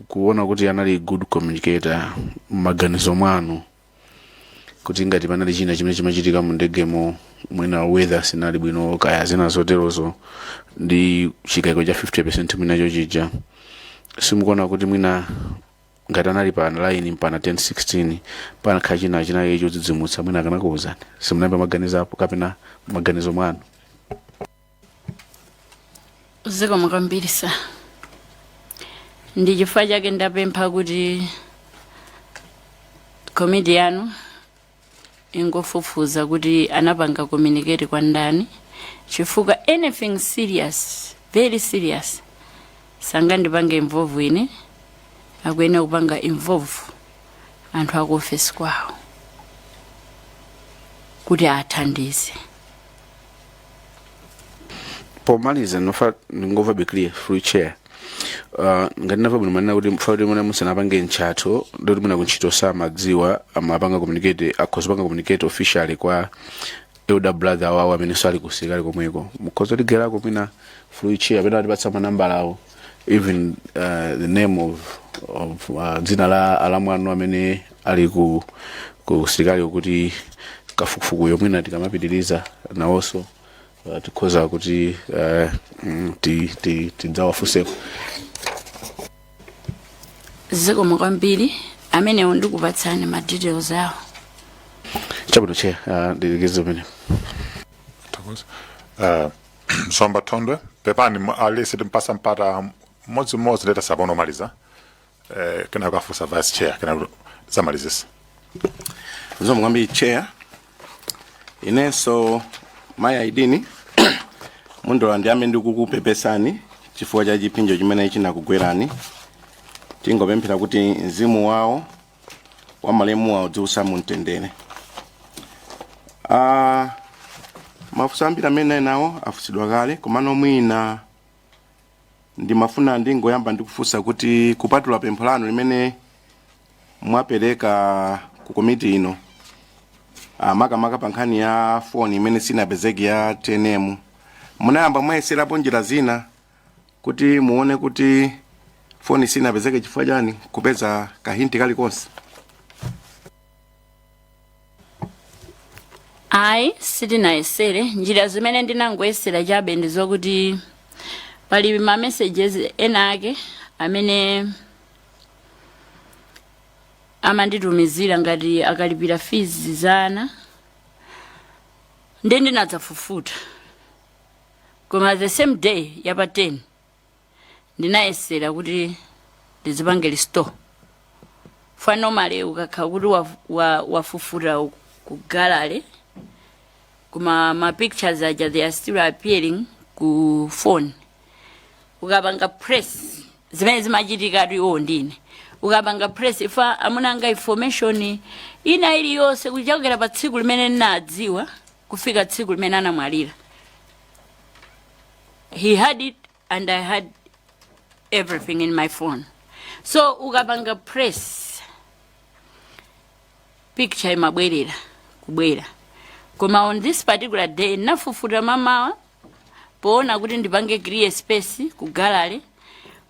kuona kuti anali good communicator, mmaganizo mwanu kuti ngati panali china chimene chimachitika mu ndegemo, mwina weather sinali bwino kaya zina zoterozo, ndi chikayiko cha 50% mwinacho chija, simukuona kuti mwina ngati anali pa line mpana 10:16 panakhala china chinake chodzidzimutsa, mwina akanakuwuzani? Simunayambe maganizo kapena maganizo mwanu? Zikomo kwambiri sir. Ndi chifukwa chake ndapempha kuti komiti yanu ingofufuza kuti anapanga communicate kwa ndani, chifukwa anything serious, very serious, sangandipange involve ine, akuyenera kupanga involve anthu aku office kwawo kuti athandize. Pomaliza nofa ndingova be clear through chair, ngati ndamva bwino manena kuti mfa kuti muna musanapange ntchatho ndoti muna kuntchito samadziwa, amapanga communicate, akhoza kupanga communicate officially kwa elder brother wawo amene sali kusilikali komweko. Mukhoza tigerako mwina through chair amene atipatsa manambala awo, even the name of dzina la alamu anu amene ali ku silikali, kuti kafukufukuyo mwina tikamapitiriza nawonso tikhoza kuti tidzawafunseko. Zikomo kwambiri. Amenewo ndikupatsani ma details awo. Chabwino chair, ndilekeze pamene. Thokoza. Zomba Thondwe, pepani, alisi timpasa mpata mmodzimmodzi leta sapono omaliza, kena kafusa vice chair, kena zamalizisa. Zikomo kwambiri chair. Inenso mayi Aidini, mundola ndiyambe ndikukupepesani chifukwa cha chipsinjo chimene chinakugwerani. Tingopemphera kuti mzimu wawo wa malemu wawo uziwusa mumtendere. Mafunso ambiri amene nawo afunsidwa kale, komano mwina ndimafuna ndingoyamba ndikufunsa kuti kupatula pempho lanu limene mwapereka ku komiti ino, makamaka pa nkhani ya foni imene sinapezeke ya TNM, munayamba mwayeserapo njira zina kuti muone kuti foni sinapezeke chifukwa chani, kupeza ka hint kalikonse? Ayi, sitinayesere. Njira zimene ndinangoyesera chabe ndi zokuti pali ma messages ena ake amene amanditumizira ngati akalipira fees za ana, ndi ndinadzafufuta. Koma the same day yapa 10 ndinayesera kuti ndizipange restore. Fa normally ukakhala kuti wafufuta ku gallery, koma ma pictures aja, they are still appearing ku phone. Ukapanga press, zimene zimachitika iwo ndine, ukapanga press ifa amunanga information ina iliyonse kuchokera pa tsiku limene ndinadziwa kufika tsiku limene anamwalira, he had it and I had everything in my phone. So ukapanga press, picture imabwerera kubwera. Koma on this particular day nafufuta mamawa poona kuti ndipange clear space ku gallery,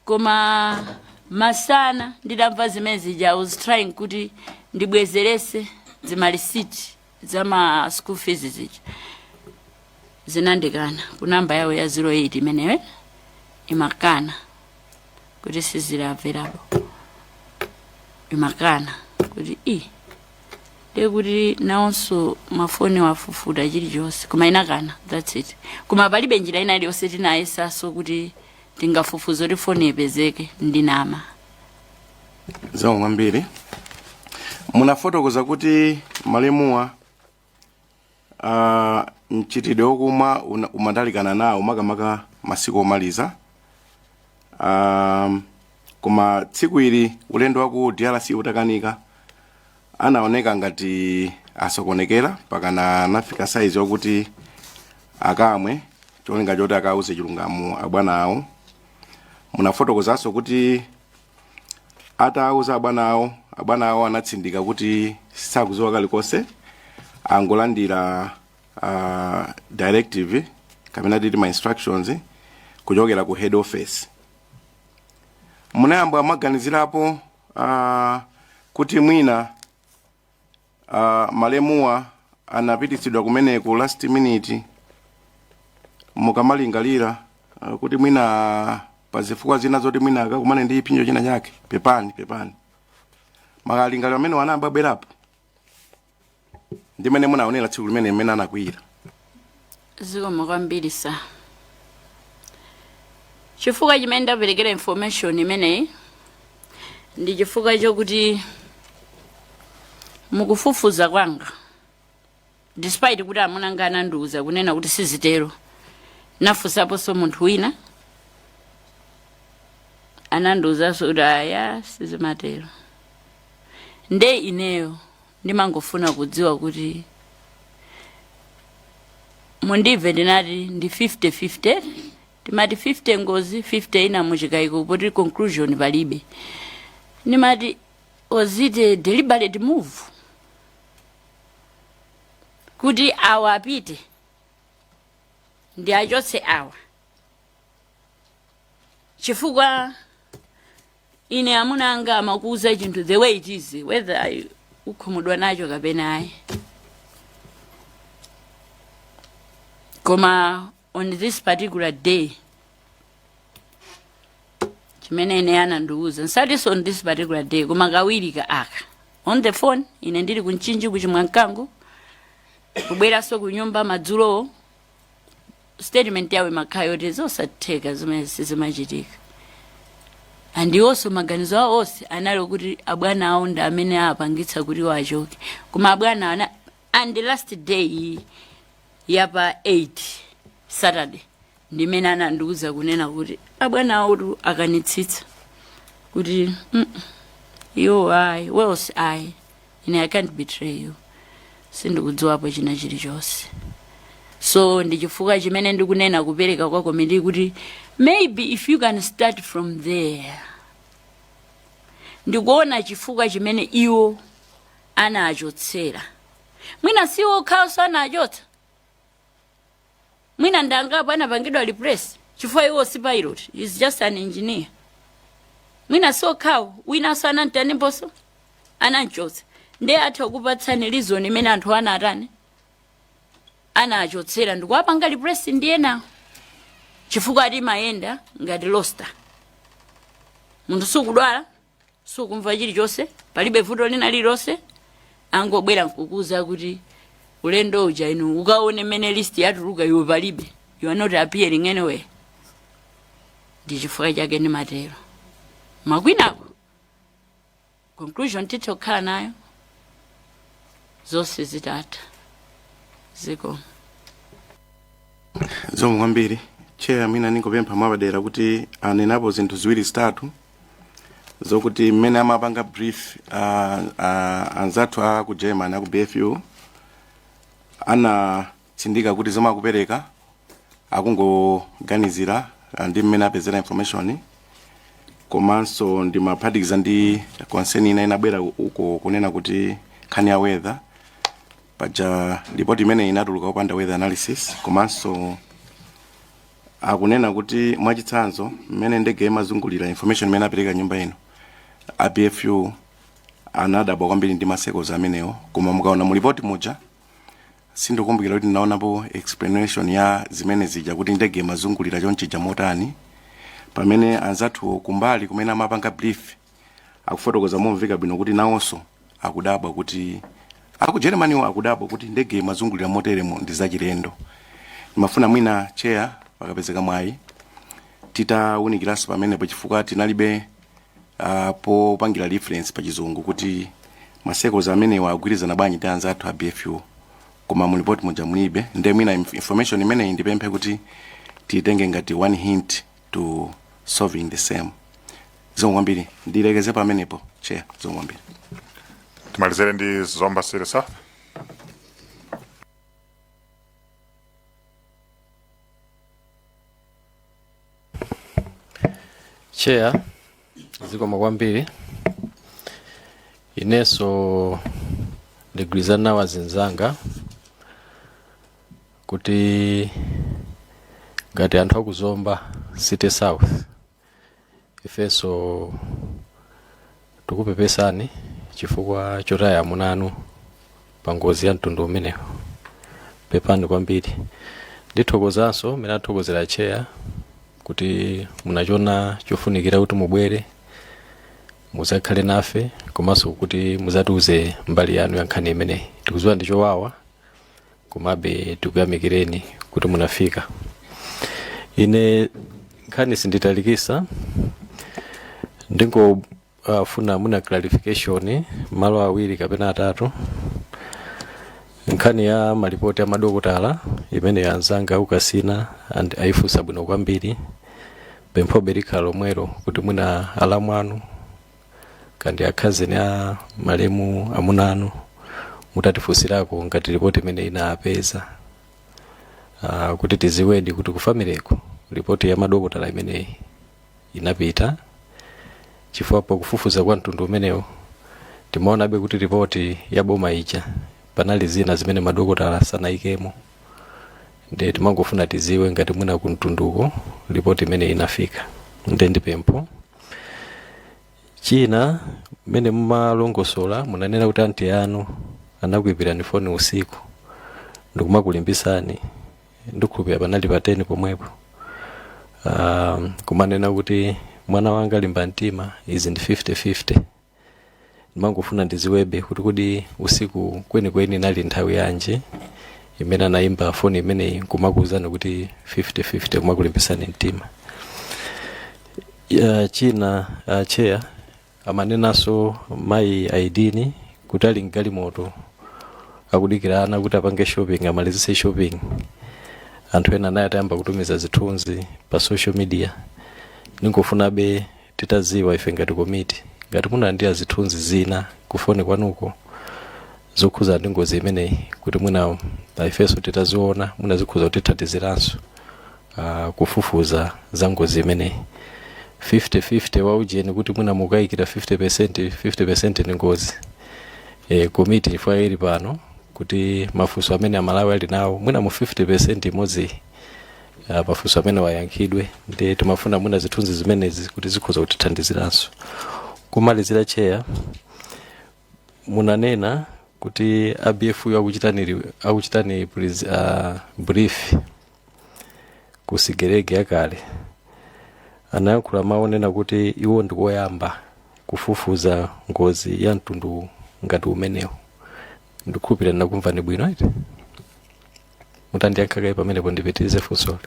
koma masana ndidamva zimene zija, I was trying kuti ndibwezerese zima receipt za ma school fees zija, zinandikana ku namba yawo ya 08 imeneyo, imakana kuti sizili available, imakana kuti i ndekuti nawonso mafoni wafufuta chilichonse, koma inakana. That's it. Koma palibe njira ina iliyonse tinayesaso kuti tingafufuze kuti foni ipezeke, ndinama. Zikomo kwambiri. Munafotokoza kuti malemuwa mchitidwe wokumwa umadalikana nawo, makamaka masiku omaliza, koma tsiku ili ulendo wa ku DRC utakanika, anaoneka ngati asokonekera pakana anafika saizi yokuti akamwe, cholinga choti akauze chilungamo abwana awo. Munafotokozanso kuti atauza abwana awo, abwana awo anatsindika kuti sakudziwa kalikonse, angolandira directive kapena titi ma instructions kuchokera ku head office. Munayamba mwaganizirapo kuti mwina malemuwa anapititsidwa kumeneku last minute, mukamalingalira kuti mwina pazifukwa zina zoti mwina akakumane ndi chipsinjo china chake? Pepani, pepani, makalingaliro amene wanayamba abwerapo ndimene munaonera tsiku limene mmene anakwiyira? Zikomo kwambiri, sir. Chifukwa chimene ndaperekera information imeneyi ndi chifukwa chokuti mukufufuza kwanga, despite kuti amuna anga anandiuza kunena kuti sizitero, nafunsaponso munthu wina, anandiuzanso kuti aya, sizimatero. Nde ineyo ndimangofuna kudziwa kuti mundibve, ndinati ndi 50-50, timati 50 ngozi, 50 ina muchikayiko, poti conclusion palibe. Ndimati, was it a deliberate move kuti awa apite ndi achotse awa? Chifukwa ine amuna anga amakuuza chinthu the way it is, whether ukhumudwa nacho kapena ayi. Koma on this particular day chimene ine anandiuza, nsatinso on this particular day, koma kawiri ka aka on the phone, ine ndili kuMchinji kuChimwamkango, kubweranso ku nyumba madzulowo, statement yawo imakhala yoti zosatheka, zimene sizimachitika. Andiwonso maganizo awo onse anali kuti abwana awo ndi amene apangitsa kuti iwo achoke. Koma abwana ana, and the last day yapa 8, Saturday, ndimene anandiuza kunena kuti abwana awo akanitsitsa kuti iwo ayi, Wales ayi, ine I can't betray you, sindikudziwapo china chilichonse. So ndi chifukwa chimene ndikunena kupereka kwa komiti kuti maybe if you can start from there, ndikuona chifukwa chimene iwo anachotsera. Mwina si okhawo anachotsa, mwina ndangapo anapangidwa replace, chifukwa iwo si pilot, is just an engineer. Mwina si okhawo, winanso anamtaniponso, anamchotsa. Ndiye atha kupatsani reason imene anthu anatani. Anachotsera ndikuwapanga replace ndi enawo, chifukwa timayenda ngati roster. Munthu sukudwala, sukumva chilichonse, palibe vuto lina lililonse, angobwera nkukuza kuti ulendo uja inu ukaone mmene list yatuluka, iwe palibe, you are not appearing anywhere. Ndi chifukwa chake ndimatero. Makwinako conclusion titha kukhala nayo zonse zitatha. Zikomo. Zikomo kwambiri, Chair. Mwina ningopempha mwapadera kuti anenapo zinthu ziwiri zitatu zokuti mmene amapanga brief anzathu a ku German, aku BFU, anatsindika kuti zomwe akupereka akungoganizira ndi mmene apezera information. Komanso ndimaphatikiza ndi concern ina inabwera uko kunena kuti nkhani ya weather paja, ripoti imene inatuluka kupanda weather analysis. Komanso akunena kuti mwachitsanzo mmene ndege imazungulira, information imene apereka nyumba ino, a BFU anadabwa kwambiri ndi ma circles amenewo. Koma mukaona mu ripoti muja, sindikumbukira kuti ndinaonapo explanation ya zimene zija, kuti ndege imazungulira chonchija motani, pamene anzathu kumbali kumene amapanga brief akufotokoza momveka bwino kuti nawonso akudabwa, kuti aku Germany akudabwa kuti ndege imazungulira moteremo, ndi zachilendo. Ndimafuna mwina, Chair, pakapezeka mwayi titawunikiranso pamenepo, chifukwa tinalibe popangira reference pa Chizungu kuti ma circles amenewa agwirizana bwanji ndi anzathu a BFU, koma mu report muja mulibe. Nde mwina information imeneyi ndipemphe kuti tiyitenge ngati one hint to solving the same. Zikomo kwambiri, ndilekeze pamenepo, Chair. Zikomo kwambiri. Timalizere ndi Zomba City South. Chair, zikomo kwambiri. Inenso ndigwirizana nawo azinzanga kuti ngati anthu akuzomba City South, ifenso tikupepesani chifukwa chotaya amuna anu pa ngozi ya mtundu umenewo. Pepani kwambiri. Ndithokozanso mmene athokozera Chair kuti munachiona chofunikira kuti mubwere muzakhale nafe, komanso kuti muzatiuze mbali yanu ya nkhani imeneyi. Tikudziwa ndi chowawa, komabe tikuyamikireni kuti munafika. Ine nkhani sinditalikisa, ndingofuna muna clarification malo awiri kapena atatu. Nkhani ya malipoti a madokotala imene anzanga ukasina and ayifunsa bwino kwambiri, pemphobe likhala lomwelo kuti mwina alamu anu kandi akhazeni a malemu amuna anu mutatifunsirako ngati ripoti imene inapeza, kuti tiziwedi kuti ku family-ko ripoti ya madokotala imeneyi inapita, chifukwa pakufufuza kwa mtundu umenewo timaonabe kuti ripoti ya boma ija panali zina zimene madokotala sanayikemo. Nde timangofuna tiziwe ngati mwina kumtunduko ripoti imene inafika. Nde ndipempho china, mmene mumalongosola munanena kuti anti anu anakuimbirani foni usiku ndikumakulimbisani, ndikukhulupirira panali pa 10 pomwepo, kumanena kuti mwana wanga limba mtima, izi ndi 50-50. Ndimangofuna ndiziwebe kuti kodi usiku kwenikweni inali nthawi yanji imene anayimba foni imeneyi nkumakuwuzani kuti 50-50, kumakulimbisani mtima? Ya, china, Chair, amanenanso mayi Aidini kuti ali mgalimoto akudikira ana kuti apange shopping, amalizise shopping, anthu ena naye atayamba kutumiza zithunzi pa social media. Ningofunabe titaziwa ife ngati komiti ngati munalandira zithunzi zina kufoni kwanuko zokhuza ndi ngozi imeneyi, kuti mwina ifenso titaziona mwina zikhuza kutithandiziranso kufufuza za ngozi imeneyi. 50-50 wa ujeni kuti mwina mukayikira 50%, 50% ndi ngozi. Komiti chifukwa ili pano kuti mafunso amene Amalawi ali nawo, mwina mu 50% imodzi, mafunso amene wayankhidwe. Ndi timafuna mwina zithunzi zimenezi kuti zikhoza kutithandiziranso. Kumalizira, Chair, munanena Kuti a BFU akuchitani brief ku Sigelege yakale, anayankhula mawu onena kuti iwo ndikoyamba kufufuza ngozi ya mtundu ngati umenewu. Ndikukhulupirira ndinakumvani bwino, iti mutandiyankha kaye pamenepo ndipitirize funsoli.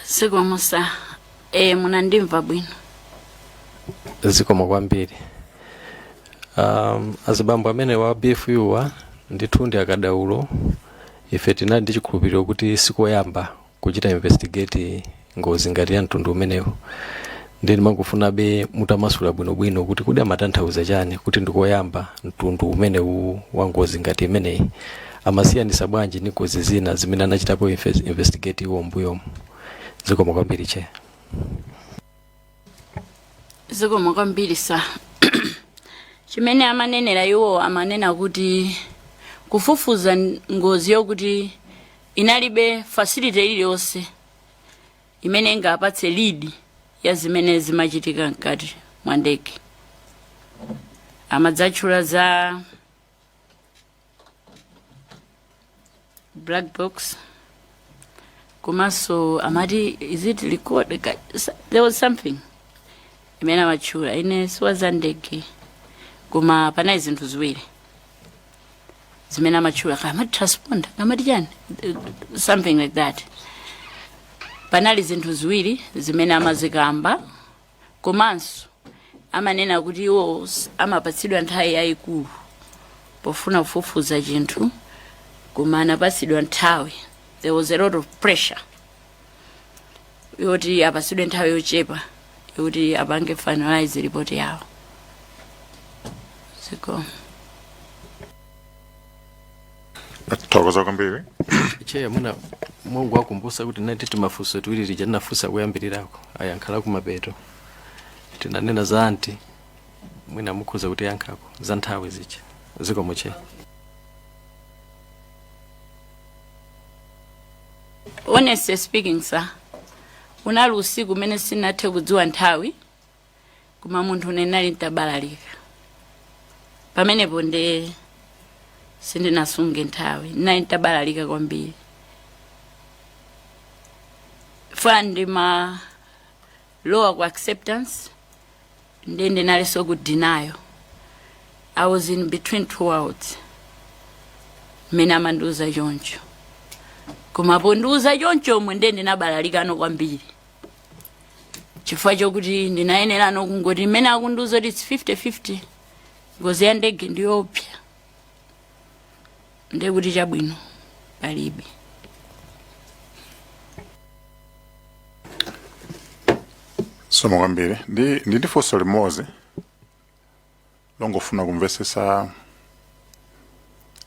Zikomo sir. Munandimva bwino. Zikomo kwambiri. Azibambo amene wa BFU wa ndithu ndi akadaulo. Ife tinali ndi chikhulupiriro kuti sikoyamba kuchita investigate ngozi ngati ya mtundu umenewu, ndi ndimangofunabe mutamasula bwinobwino kuti kodi amatanthauza chani kuti ndikoyamba mtundu umenewu wa ngozi ngati imeneyi? Amasiyanisa bwanji ndi ngozi zina zimene anachitapo investigate iwo mbuyomu? Zikomo kwambiri, Chair. Zikomo kwambiri, sir. Chimene amanenera iwo, amanena kuti kufufuza ngozi yokuti inalibe facility iliyonse imene ingapatse lead ya zimene zimachitika mkati mwa ndege. Amadzatchula za black box, komanso amati, is it record? There was something imene amatchula. Ine siwa za ndege, koma panali zinthu ziwiri zimene amatchula, kaya amati transponder, amati chani, something like that. Panali zinthu ziwiri zimene amazikamba, komanso amanena kuti iwo amapatsidwa nthawi yayikulu pofuna kufufuza chinthu, koma anapatsidwa nthawi, there was a lot of pressure yoti apatsidwe nthawi yochepa yoti apange finalize report yawo. Zikomo. Thokoza kwambiri. Chair, mwina Mungu akumbusa kuti nati timafunso tiwiri tija tinafunsa kuyambirirako ayankhala kumapeto. Tinanena za anti, mwina mukhoza kutiyankhako za nthawi zija. Zikomo, Chair. Honestly speaking, sir, unali usiku umene sinathe kudziwa nthawi, koma munthu une nali ntabalalika pamenepo, nde sindinasunge nthawi. Nali ntabalalika kwambiri fa ndimalowa ku acceptance, nde ndinalinso ku denial. I was in between two worlds mmene amandiuza choncho, koma pondiuza chonchomwe nde ndinabalalikano kwambiri, chifukwa chokuti ndinayenerano kungoti mmene akundiuza kuti it's 50-50, ngozi ya ndege ndiyopsa, ndekuti chabwino palibe. Zikomo kwambiri. Ndi funso limodzi longofuna kumvesesa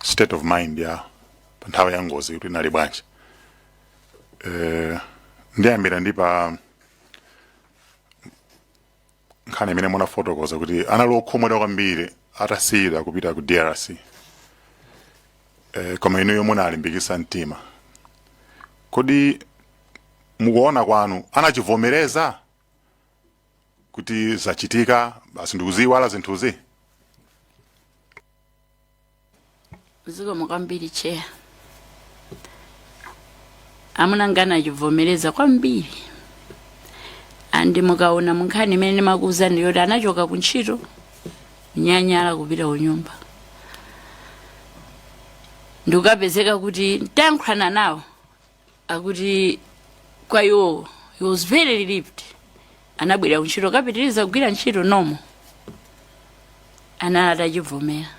state of mind ya pa nthawi ya ngozi kuti inali bwanji. Ndiyambira ndi pa nkhani imene munafotokoza kuti anali okhumudwa kwambiri atasiyidwa kupita ku DRC, koma inuyo munalimbikisa mtima. Kodi mukuona kwanu anachivomereza kuti zachitika basi ndikuziwala zinthuzi? Zikomo kwambiri, Chair. Amuna anga anachivomereza kwambiri, and mukaona munkhani imene ndimakuwuzani yoti anachoka ku ntchito kunyanyala kupita ku nyumba, ndikukapezeka kuti ntayankhulana nawo, akuti kwa iwo he was very relieved. Anabwera kuntchito, kapitiriza kugwira ntchito nomo. Anali atachivomera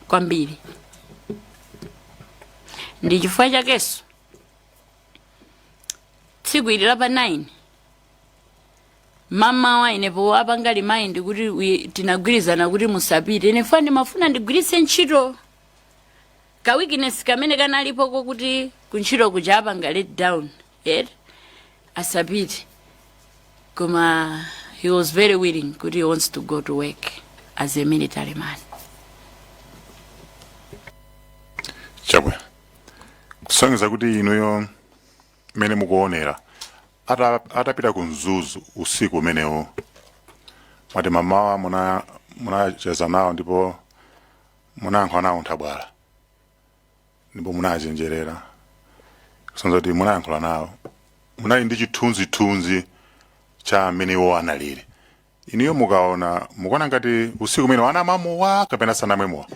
kwambiri, ndi chifukwa chakenso tsiku ili la pa 9 mamawa inepo apanga remind kuti tinagwirizana kuti musapite. Ine fa ndimafuna ndigwiritse ntchito ka weakness kamene kanalipo kokuti kuntchito kuja apanga let down yet asapite, koma he was very willing kuti he wants to go to work as a military man. Chabwino, kusonyeza kuti inuyo mmene mukuonera, atapita ku Mzuzu usiku umenewo, mwati mamawa munacheza nawo ndipo Munayankhula nawo nthabwala ndipo munachenjerera, kusonyeza kuti munayankhula nawo, munali ndi chithunzithunzi cha amene iwo analili. Inuyo mukaona, mukuona ngati usiku umene anamwa mowa kapena sanamwe mowa?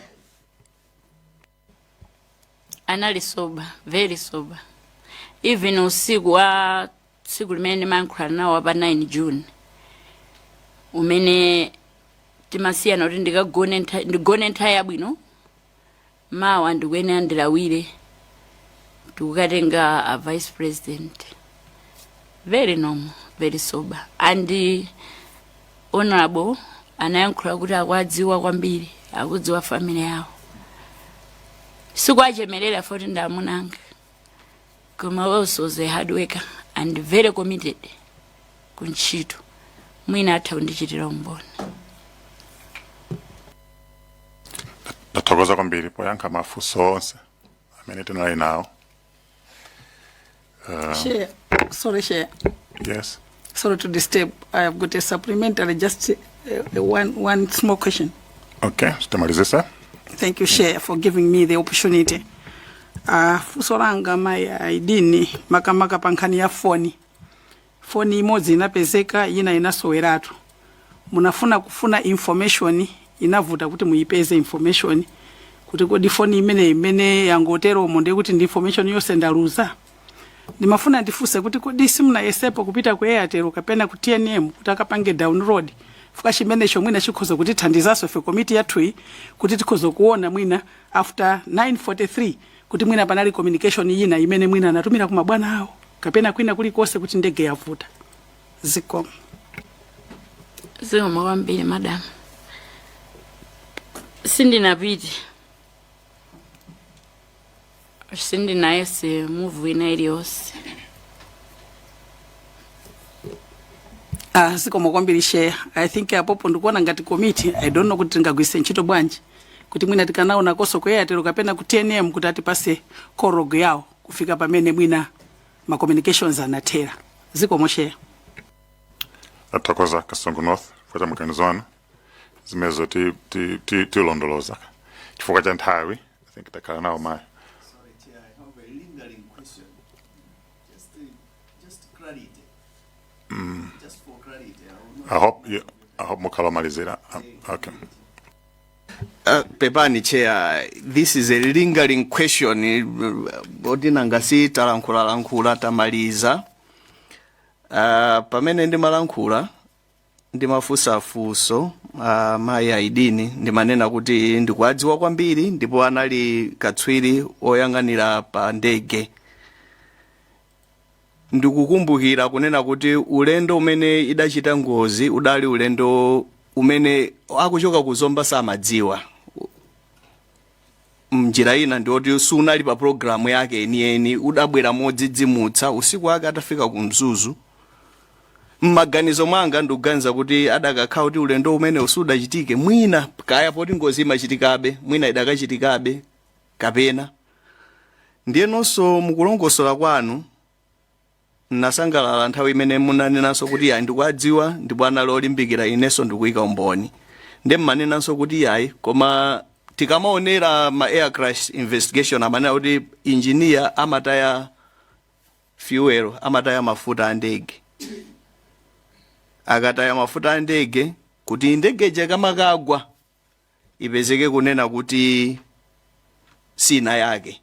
Anali sober, very sober. Even usiku wa tsiku limene ndimayankhula nawo pa 9 June, umene timasiyana kuti ndikagone ndigone nthawi yabwino, mawa ndikuyenera ndilawire, ndikukatenga a vice president. Very normal, very sober. And honorable anayankhula kuti akuwadziwa kwambiri, akudziwa family yawo. Sikuachemerera foti ndi amunanga, koma also was a hard worker and very committed kuntchito. Mwina atha kundichitira umboni. Ndathokoza kwambiri poyankha mafunso onse amene tinali nawo. Chair, sorry, Chair. Yes. Sorry to disturb. I have got a supplementary, just one small question. Okay, timalizise. Thank you, Chair, for giving me the opportunity. Funso langa, mayi Aidini, makamaka pa nkhani ya foni. Foni imodzi inapezeka, ina inasoweratu. Munafuna kufuna information, inavuta kuti muyipeze information kuti kodi foni imene yangoteromo ndiye kuti ndi information yonse ndaluza. Ndimafuna ndifunse kuti kodi simunayesepo kupita ku Airtel kapena ku TNM kuti akapange download fuka chimenecho mwina chikhoza kutithandizanso ife komiti yathuyi kuti tikhoza kuona mwina after 9:43 kuti mwina panali communication ina imene mwina anatumira ku mabwana awo kapena kwina kulikonse kuti ndege yavuta? Zikomo. Zikomo kwambiri, madam. Sindinapite, sindinayese move ina iliyonse. Ah, zikomo kwambiri, Chair. I think apopo ndikuona ngati committee, I don't know kuti tingagwiritse ntchito bwanji kuti mwina tikanaona koso ku Airtel kapena ku TNM kuti atipase call log yawo kufika pamene mwina ma communications anathera. Zikomo, Chair. Tathokoza, Kasungu North, chifukwa cha maganizo anu. Zimenezo tilondoloza. Chifukwa cha nthawi, I think takhala nawo mayi. Sorry, Chair, I have a lingering question. Just clarity. Just for clarity. I will not I hope mukhala omalizira. Okay. Pepani Chair, this is a lingering question. Oti nanga si talankhulalankhula, tamaliza. Pamene ndimalankhula, ndimafunsafunso mayi Aidini, ndimanena kuti ndikuwadziwa kwambiri ndipo anali katswiri oyang'anira pa ndege. Ndikukumbukira kunena kuti ulendo umene idachita ngozi udali ulendo umene akuchoka ku Zomba samadziwa. Mnjira ina ndioti sunali pa programu yake enieni, udabwera modzidzimutsa usiku wake atafika ku Mzuzu. Mmaganizo mwanga ndikuganiza kuti adakakhala kuti ulendo umene usudachitike, mwina kaya poti ngozi imachitikabe, mwina idakachitikabe kapena. Ndiyenonso mukulongosola kwanu nasangalala nthawi imene munanenanso kuti yayi, ndikuwadziwa ndipo anali olimbikira, inenso ndikuyika umboni. Ndi mmanenanso kuti yayi, koma tikamaonera ma air crash investigation amanena kuti engineer amataya fuel, amataya mafuta a ndege. Akataya mafuta a ndege, kuti ndege ija ikamakagwa ipezeke kunena kuti sina yake.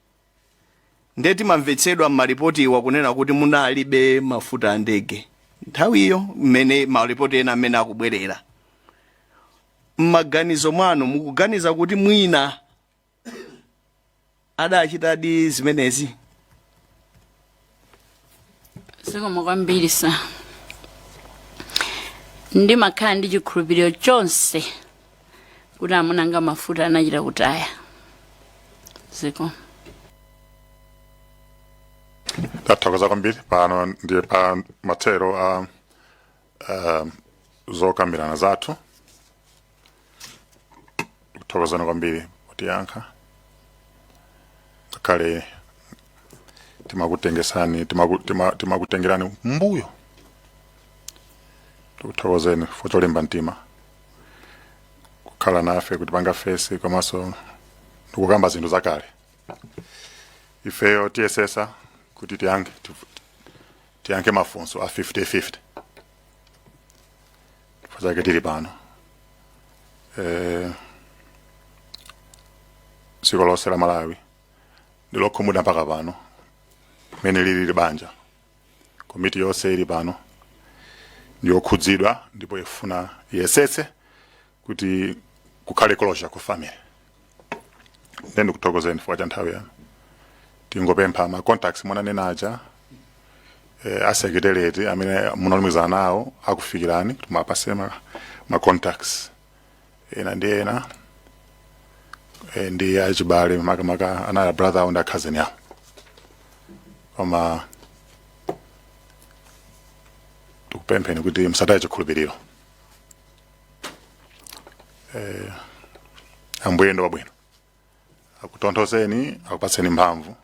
Nde timamvetsedwa m'malipoti iwa kunena kuti munalibe mafuta a ndege nthawiyo, mmene malipoti ena amene akubwerera. Mmaganizo mwanu mukuganiza kuti mwina adachitadi zimenezi? Zikomo kwambiri, sir. Ndimakhala ndi chikhulupiriro chonse kuti amunanga mafuta anachita kutaya. Zikomo. Tathokoza kwambiri. Pano ndiye pa mathero a zokambirana zathu. Kuthokozana kwambiri potiyankha, ngakhale timakutengesani, timakutengerani mbuyo. Tikuthokozeni for cholimba mtima kukhala nafe kuti panga face komanso Tikukamba zinthu zakale. Ifeyo tiyesesa kuti tiyankhe mafunso a 50-50, chifukwa chake tili pano. Dziko lonse la Malawi ndilokhumudwa mpaka pano mmene lili banja. Komiti yonse ili pano ndiyokhudzidwa ndipo ifuna iyesetse kuti kukhale closure ku family. Ndiye ndikuthokozeni chifukwa cha nthawi yanu. Tingopempha ma contacts munanena aja, a secretariat amene munalumikizana nawo akufikirani kuti mwapase ma contacts ena ndi ena, ndi achibale, makamaka anali brother awo ndi cousin yawo. Koma tikupempheni kuti musataye chikhulupiriro. Ambuye ndi wabwino, akutonthozeni, akupatseni mphamvu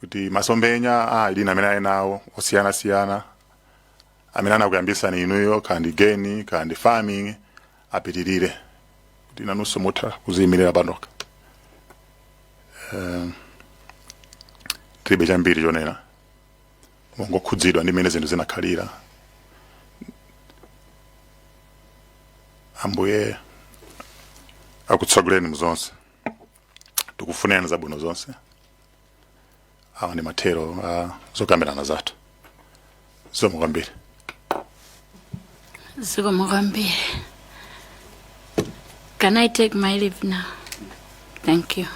kuti masomphenya a Aidini amene ali nawo osiyanasiyana, amene anakuyambisani inuyo, kandi geni kandi farming, apitirire kuti nanunso mutha kuziyimirira panokha. Tilibe chambiri chonena, mungokhudzidwa ndi mmene zinthu zinakhalira. Ambuye akutsogolereni muzonse, tikufunirani zabwino zonse. Awa ndi mathero a zokambirana zathu. Zikomo kwambiri. Zikomo kwambiri. Can I take my leave now? Thank you.